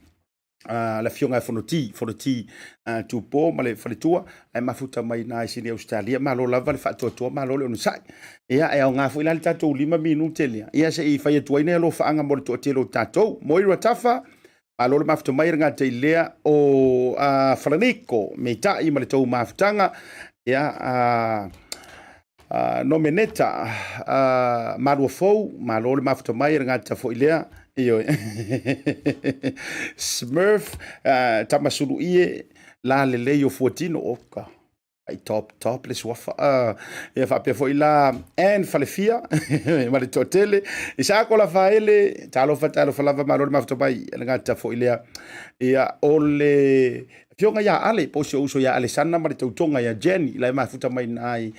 le afioga ia Fonoti Fonoti Tupo ma le faletua ae mafuta mai nai Sini Ausetalia. Malo lava le faatoatoa, malo le onosai. Ia e aoga foi la le tatou 5 minute lea ia se i fai atu ai nei alofaaga mo le toatele o tatou. Moira Tafa, malo le mafuta mai, le gata i lea o Falaniko Meitai ma le tou mafutaga. Ia Nomeneta Maluafou, malo le mafuta mai, le gata foi lea ioe. Smurf Tamasuluie la lelei o Fuatino oka ai top top le suafa. Ia faapea foi la Anne Falefia ma le toatele Isaako Lafaele, talofa talofa lava, malo le mafuta mai, le gata foi lea ia o le afioga ia Ale, po o si ou uso ia Alesana ma le tautoga ia Jenny la e mafuta mai na i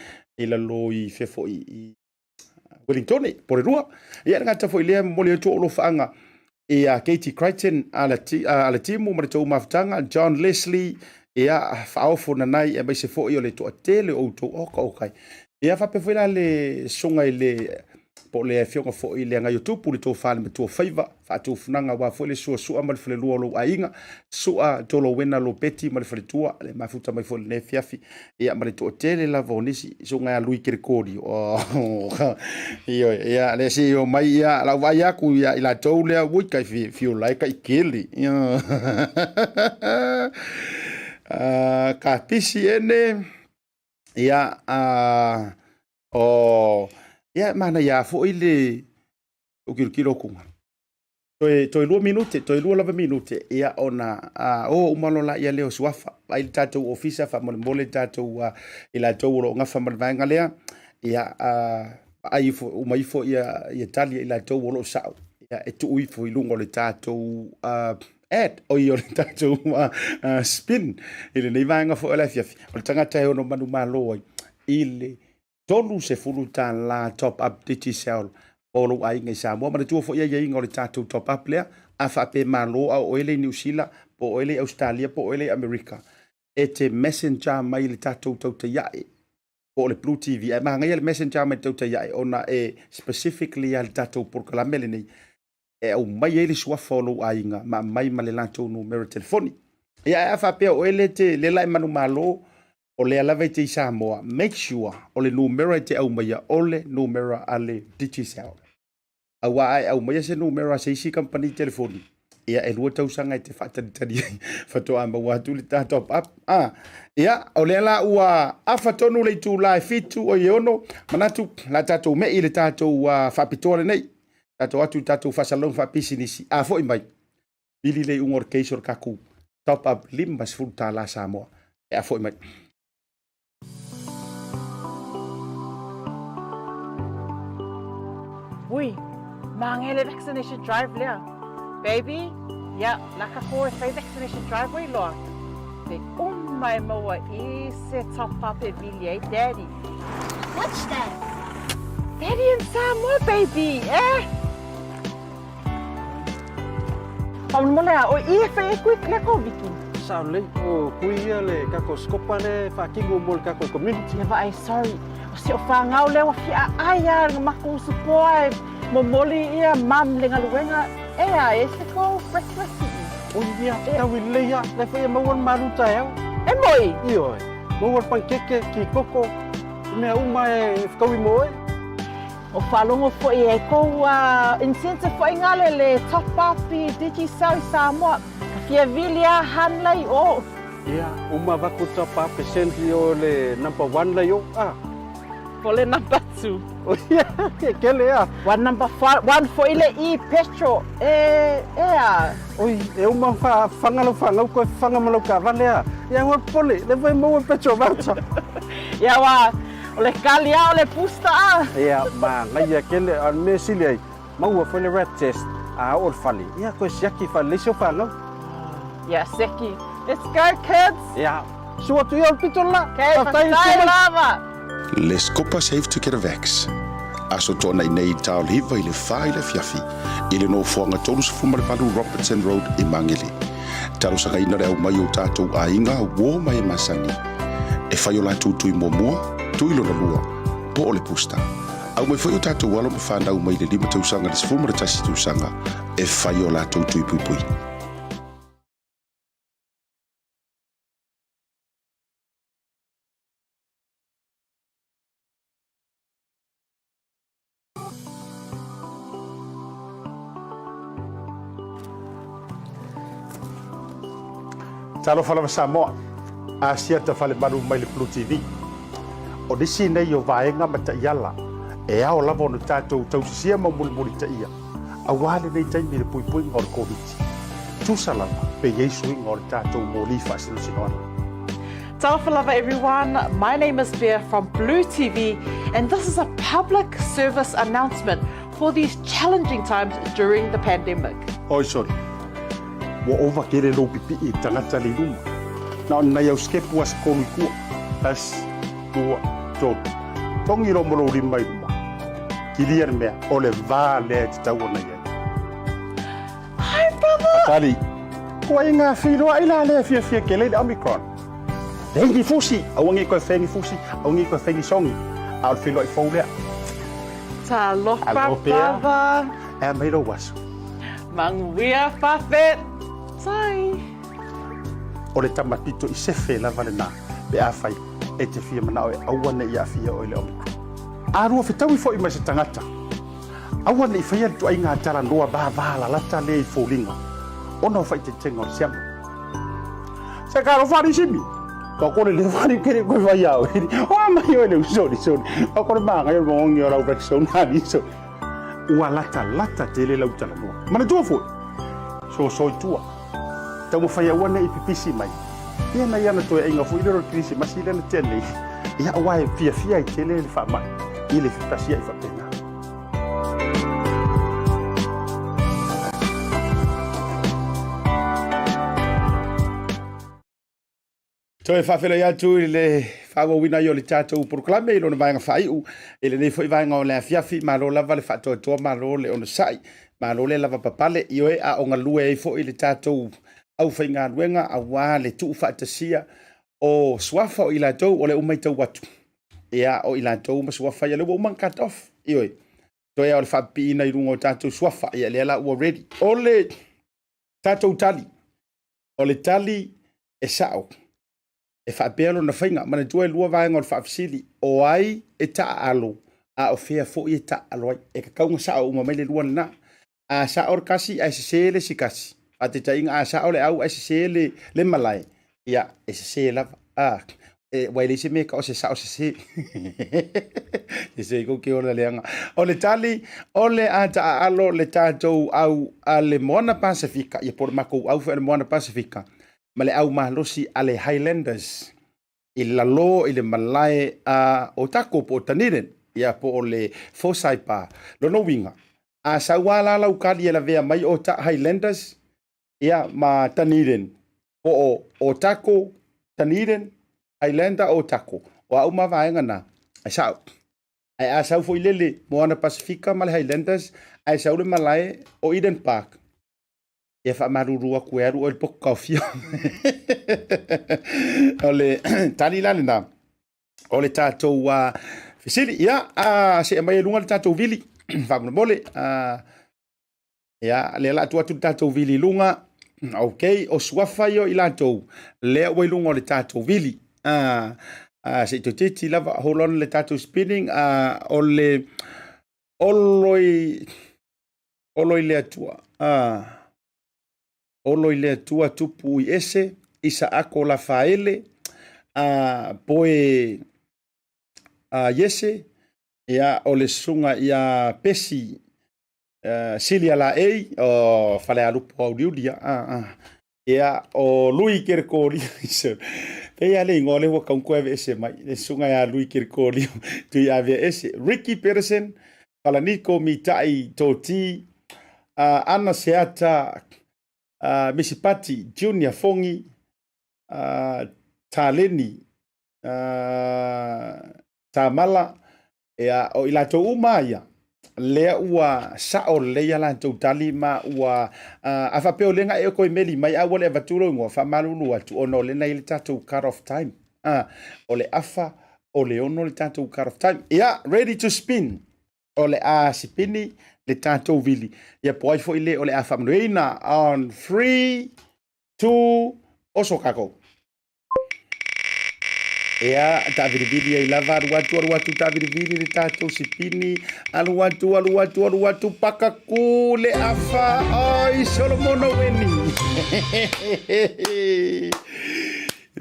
lalo i fea foi i Wellingtone, Porirua. Ia le gata foi lea momoli atu ou alofaaga ia Katie Crichton, Alatimu ma le tou mafutaga, John Leslie, ia faaofo nanai aemaise foi o le toatele o outou oka oka. Ia faapea foi la le susuga i le po o le afioga foi i le Agaiotupu, le tofa le matua faiva, faatufunaga aua foi le suasua ma le falelua o lou aiga, Sua Tolowena Lopeti ma le faletua, le mafuta mai foi i lenei afiafi, ia ma le toatele lava o nisi, susuga ia Lui Kerekori. Oh, ioe, ia le si o mai ia lau vaai aku ia i latou lea ui kai fi fiola e kai kele. Ia. Ka pisi ene ia o ia mana ia foi le o kilokilo kunga. Toe, toe 2 minute, toe 2 lava minute, ia ona o uma loa laia lea o Suafa. Vaai le tatou ofisa, faamolemole le tatou, i latou o lo o gafa ma le vaega lea, ia vaai ifo, uma ifo ia, ia tali i latou o lo o sao, ia, e tuu ifo i luga o le tatou ad, oi o le tatou spin i lenei vaega foi o le afiafi. O le tagata e ono manumalo ai i le $30 top up Digicel mo lou aiga i Samoa. Manatua foi aiaiga o le tatou top up lea, a faapea malo a o oe le i Niu Sila, po o oe le i Ausetalia, po o oe le i Amerika, e te messenger mai i le tatou tautai ae, po o le Blue TV. Ae manaia le messenger mai i le tautai ae ona e specifically lava le tatou polokalame lenei e aumai ai le suafa o lou aiga ma aumai ma le latou numera telefoni. Ia, ae a faapea o oe le te le la e manumalo, o lea lava e te i Samoa, make sure o le numera e te aumaia o le numera a le Digicel. Aua a e aumaia se numera a se isi kamupani telefoni, ia e lua tausaga e te faatalitali ai faatoa maua atu le ta top up. Ah, ia, o lea la ua afa tonu le itula e fitu oi e ono, manatu la tatou me'i i le tatou uh, faapitoa lenei. Tatou atu i tatou faasalalauga faapisinisi. A foi mai, vili le iuga o le case o le kaku top up $50 Samoa. E a foi mai. Ui, māngai le vaccination drive lea. Baby, ia, laka ko e fai vaccination drive oi loa. Te uma e maua i se top up e vili ai daddy. What's that? Daddy in Samoa, baby, eh? Faamolemole a oi i e fai ai kui le Koviti. Sao lelei, o kui ia le kako scopa le faatino mo le kako community. Ia vaai, sorry. O si o whangau lea ua fia ai a nga maku usu poa e momoli ia mam le galuega e a e se ko breakfast i. O ia, tau i lelei a, le fai e maua le malu taeao. E moi! Ioe, maua le pankeke, ki koko, mea uma e whakaui mo oe. O faalogo foi e kou incentive foi ngale le top up i Digicel i Samoa. Ka fia vili a han lei o. Ia, uma vaku top up e send i o le number one lei o, ah. Po le number two. O ia, e kele a. One number one foi le e petrol e, e a. Oi, e uma wha, whanga lau whangau koe whanga ma lau kavale a. Ia, ua pole, le foi maua petrol voucher. Ia wa, O le kali a o le booster a. Ia, manaia kele, a o le mea sili ai, maua foi le rat test, a oo le fale, ia, koe siaki fale isi o fanau. Ia, seki. Let's go, kids! Ia, sua atu ia o le pito le la. Okay, faafetai lava. Le Scopa Safe to Get a Vax. Aso Toanai nei i Taoliva i le 4 i le afiafi i le nofoaga 38 Robertson Road i Magele. Talosagaina le aumai o tatou aiga, uo ma e masani e fai o latou tui muamua, tui lona lua, po o le booster. Aumai foi o tatou alo ma fanau mai le 5 tausaga i le 11 tausaga e fai o latou tui puipui. Talofa lava Samoa, Asia ta fale malu mai le Blue TV. O nisi nei o vaega ma taiala e ao lava ona tatou tausisia ma mulimulitaia auā lenei taimi i le puipuiga o le Koviti. Tusa lava pe i ai suiga o le tatou moli faasinosinoana. Talofa lava everyone, my name is Bea from Blue TV and this is a public service announcement for these challenging times during the pandemic. Oi sorry, ua ova kele lou pipii i tagata le i luma. Na o nai au sikepu a se tolu i tua. Tasi, lua, tolu. Togi loa mo lou lima i luma. Kilia le mea, o le va lea e tatau ona i ai. Hi brother! Fatali, kua i ngā whiroa i la lea fiafia kele i le Omicron. Fengi fusi, aua nei koe fengi fusi, aua nei koe fengi songi, a o le whiroa i fou lea. Talofa brother! Ea mai lou aso. Manuia whawhe! Tai! O le tama pito i sefe lava lena, pe afai e te fia manao e aua nei aafia oe i le Omicron. A rua fetaui foi mai se tagata, Aua ne i whaia le tuaiga talanoa vāvā lalata lea i foliga ona o faaitaitaga o le siama. Se ka alofa ali simi. Ka kore le whare kere koe whai au. Hoa mai oe le usori sori. Ka kore māngai o mongi o lau Rexona ali sori. Ua lata lata tele lau talanoa. Manatua foi. Soso i tua. Taumafai aua ne i pipisi mai. Ia nai ana toeaiga foi lea o le Kerisimasi lea na tea nei. Ia aua e fiafia ai tele le faamai i le fepasia'i faapena. Toe faafeiloai atu i le faaauauina ai o le tatou polokalame i lona vaega faaiu i lenei foi vaega o le afiafi. Malo lava le faatoatoa, malo le onosai, malo le lavapapale i oe a o galue ai foi le tatou aufaigaluega auā le tuufaatasia o suafa o i latou o le uma i tau atu. Ia, o i latou ma suafa ia lea ua uma ona cut off. Ioe, toe a o le faapipiina i luga o tatou suafa, ia lea la ua ready. O le tatou tali, O le tali e sao, e faapea lona faiga. Manatua e lua vaega o le faafesili, o ai e taaalo A o fea foi e taalo ai? E tatau ona sao uma mai le lua lena. A sao le kasi ae sese le isi kasi. Faataitaiga, a sao le au ae sese le, le malae, ia, e sese lava. A, e, ua e leai se mea e tau o se sao sese. Sese kou ke ola leaga. O le tali, o le a taaalo le tatou au a le Moana Pasefika, ia po o le makou au foi a le Moana Pasefika, ma le au malosi a le Highlanders i lalo i le malae a Otago po o Dunedin, ia po o le Forsyth Bar. Lona uiga, a sau a la lau kali e lavea mai o ta Highlanders, ia ma Dunedin, po o Otago, Dunedin, Highlander, Otago, o a uma vaega na, e sao. Ae a sau foi lele Moana Pasifika ma le Highlanders, ae sau le malae o Eden Park, Ia faamalulu atu e alu oe i le potu taofia. O le tali la lena o le tatou fesili. Ia, see mai i luga le tatou vili faamolemole. Ia, lea la atu atu le tatou vili i luga. Ok, o suafa ia o i latou lea ua i luga o le tatou vili. Se i toeitiiti lava, hold on le tatou spinning. O le Olo i Olo i le Atua, a. Olo i le Atua tupu i ese, Isaako Lafaele, a Poe a Iese, ia o le susuga ia Pesi Silia Laei, o Falealupo Auliuli, a, a. Ia, o Lui Kerekolia, pei lava le igoa lea ua tau toe aveese mai, le susuga ia Lui Kerekolia, Tui Avea Ese, Ricky Peterson, Falaniko Mitai Toti, Ana Seata, Misipati Junior Fongi, Taleni Tamala, Ia, o i latou uma ia, lea ua sao lelei a latou tali ma ua, a faapea o lea na e koe meli mai a ua le avatu lou igoa, faamalulu atu ona o lea na i ai le tatou cut off time. A, o le afa o le ono le tatou cut off time. Ia, ready to spin. O le a sipini le tatou vili. Ia, po ai foi le o le a faamanuiaina on 3, 2, oso kakou. Ia, taavilivili ai lava, alu atu, alu atu, taavilivili le tatou sipini, alu atu, alu atu, alu atu, pakaku le afa, oi, Solomona Weni.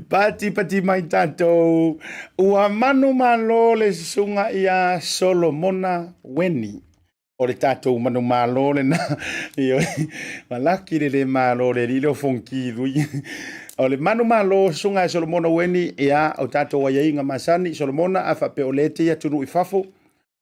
Pati pati mai tatou, ua manu malo le susuga ia Solomona Weni. O le tatou manumalo lena. Ioe. Malaki le le malo le alii lea o Fonki Lui. O le manumalo susuga e Solomona Ueni, ia, o tatou aiaiga masani, Solomona, a faapea o lea e te i atunuu i fafo,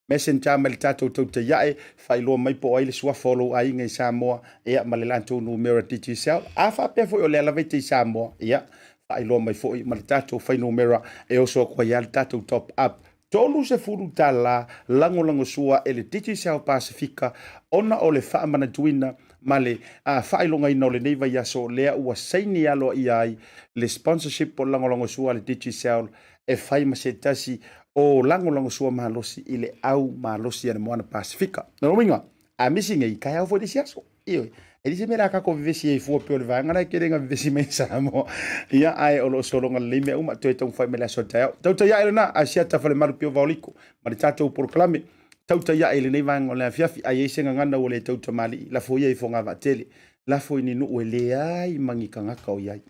messenger mai le tatou tautaiae, faailoa mai po o ai le suafa o lou aiga i Samoa, ia, ma le latou numera Digicel. A faapea foi o lea lava e te i Samoa, ia, faailoa mai foi ma le tatou fuainumera e oso atu ai lava le tatou top up $30 lagolagosua e le Digicel Pasifika ona o le faamanatuina ma le faailogaina o lenei vaiaso lea ua saini aloaia ai le sponsorship po o le lagolagosua a le Digicel e fai ma se tasi o lagolagosua malosi i le au malosi a le Moana Pasifika. Lona uiga, a misi nei, taeao foi le isi aso. Ioe, e leai se mea o le a tatou vevesi ai fua pei o le vaega la e tele ina vevesi mai ai Samoa. Ia, ae o lo o sologa lelei mea uma, toe taumafai mai le aso a taeao. Tautai ae lena, Asiata Falemalu Pio Vaoliko, ma le tatou polokalame. Tautai ae i lenei vaega o le afiafi, a i ai se gagana ua le tau tamalii, lafo ia i fogavaatele, lafo i ni nuu e leai ma ni tagata o i ai.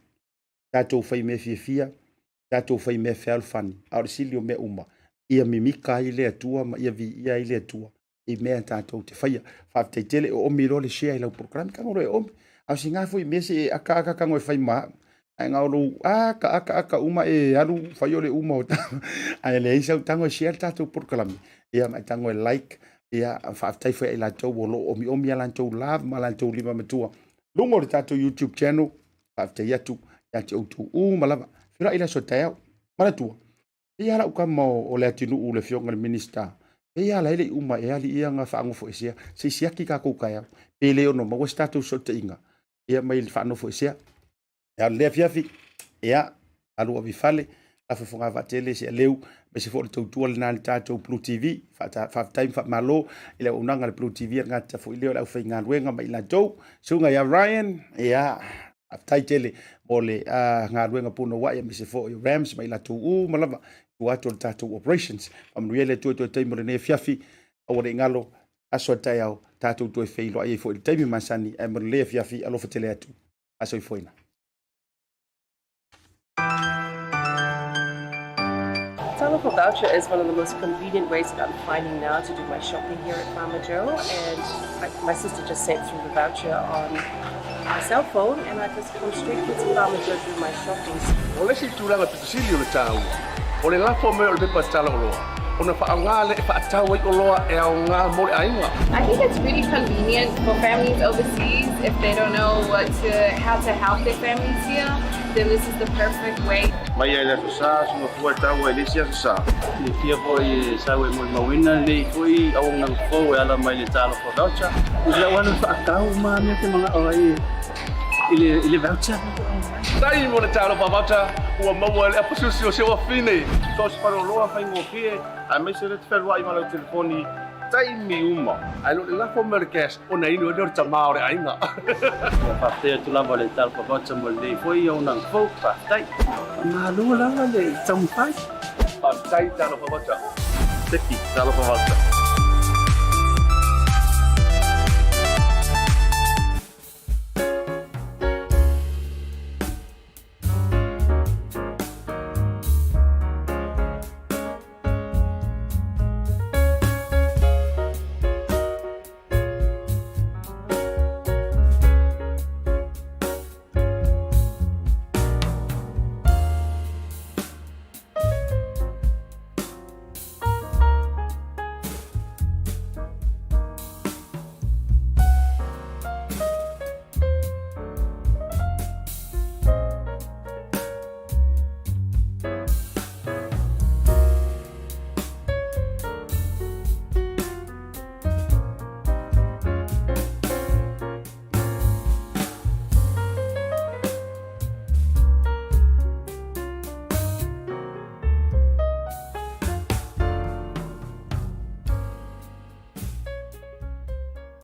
Tatou fai mea fiafia, tatou fai mea fealofani, a o le sili o mea uma, ia mimika ai le Atua ma ia viia ai le Atua i mea tatou te faia. Faafetai tele, o omi loa le share i lau polokalame, tago loa e omi. A o sina foi mea se e aka aka tago e fai ma au. Ae na o lou aka aka aka uma e alu fai o le uma o ta. Ae leai sau tago e share le tatou polokalame. Ia ma e tago e like. Ia faafetai foi ia i latou o lo o omiomi a latou love ma latou lima matua. Luga o le tatou YouTube channel. Faafetai atu ia te outou uma lava. Feiloai i le aso taeao. Manatua, Pei lava lau tama o Leatinuu le afioga i le Minisita, pei lava la e le i uma ea alii ia na faanofoesea, se i siaki tatou taeao, pe le ono maua se tatou fesootaiga ia mai le faanofoesea. Ia lea afiafi, ia alu ave i fale, lafo i fogavaatele se aleu, aemaise foi o le tautua lena i le tatou Blue TV. Faafetai ma faamalo i le auaunaga a le Blue TV, a le gata foi lea o le aufaigaluega ma i latou. Susuga ia Ryan, ia Faafetai tele mo le galuega punouai aemaise foi o Rams ma i latou uma lava. tua atu o le tatou operations. Faamanuia le Atua i toe taimi o lenei afiafi, aua ne i galo, aso a taeao, tatou toe feiloai ai foi i le taimi masani, ae mo lenei afiafi, alofa tele atu. Soifuaina. Talofa voucher is one of the most convenient ways that I'm finding now to do my shopping here at Farmer Joe. And I, my sister just sent through the voucher on my cell phone, and I just come straight here to Farmer Joe to do my shopping. O le isi tulaga pito sili o le taua, o le lafo mai o le pepa tala oloa, ona faaaoga lea e faatau ai oloa e aoga mo le aiga. I think it's really convenient for families overseas if they don't know what to how to help their families here, then this is the perfect way. Mai lava i le Aso Sa, soona fua e tau ai i le isi Aso Sa. Silafia foi e sau e molimauina lenei foi auaunaga fou e ala mai i le Talofa Voucher. O lau alu faatau ma mea te manao ai i le, i le voucher. Tai mo le Talofa Voucher ua maua e le apasiosi o si ou afine. So o se faleoloa faigofie aemaise le te fealuai ma lau telefoni taimi uma. Ae le o le lafo mai o le cash ona inu ai lea o le tama o le aiga. Ua faafetai atu lava le Talofa Voucher mo lenei foi auaunaga fou. Faafetai. Malo lava le taumafai. Faafetai Talofa Voucher. Seki Talofa Voucher.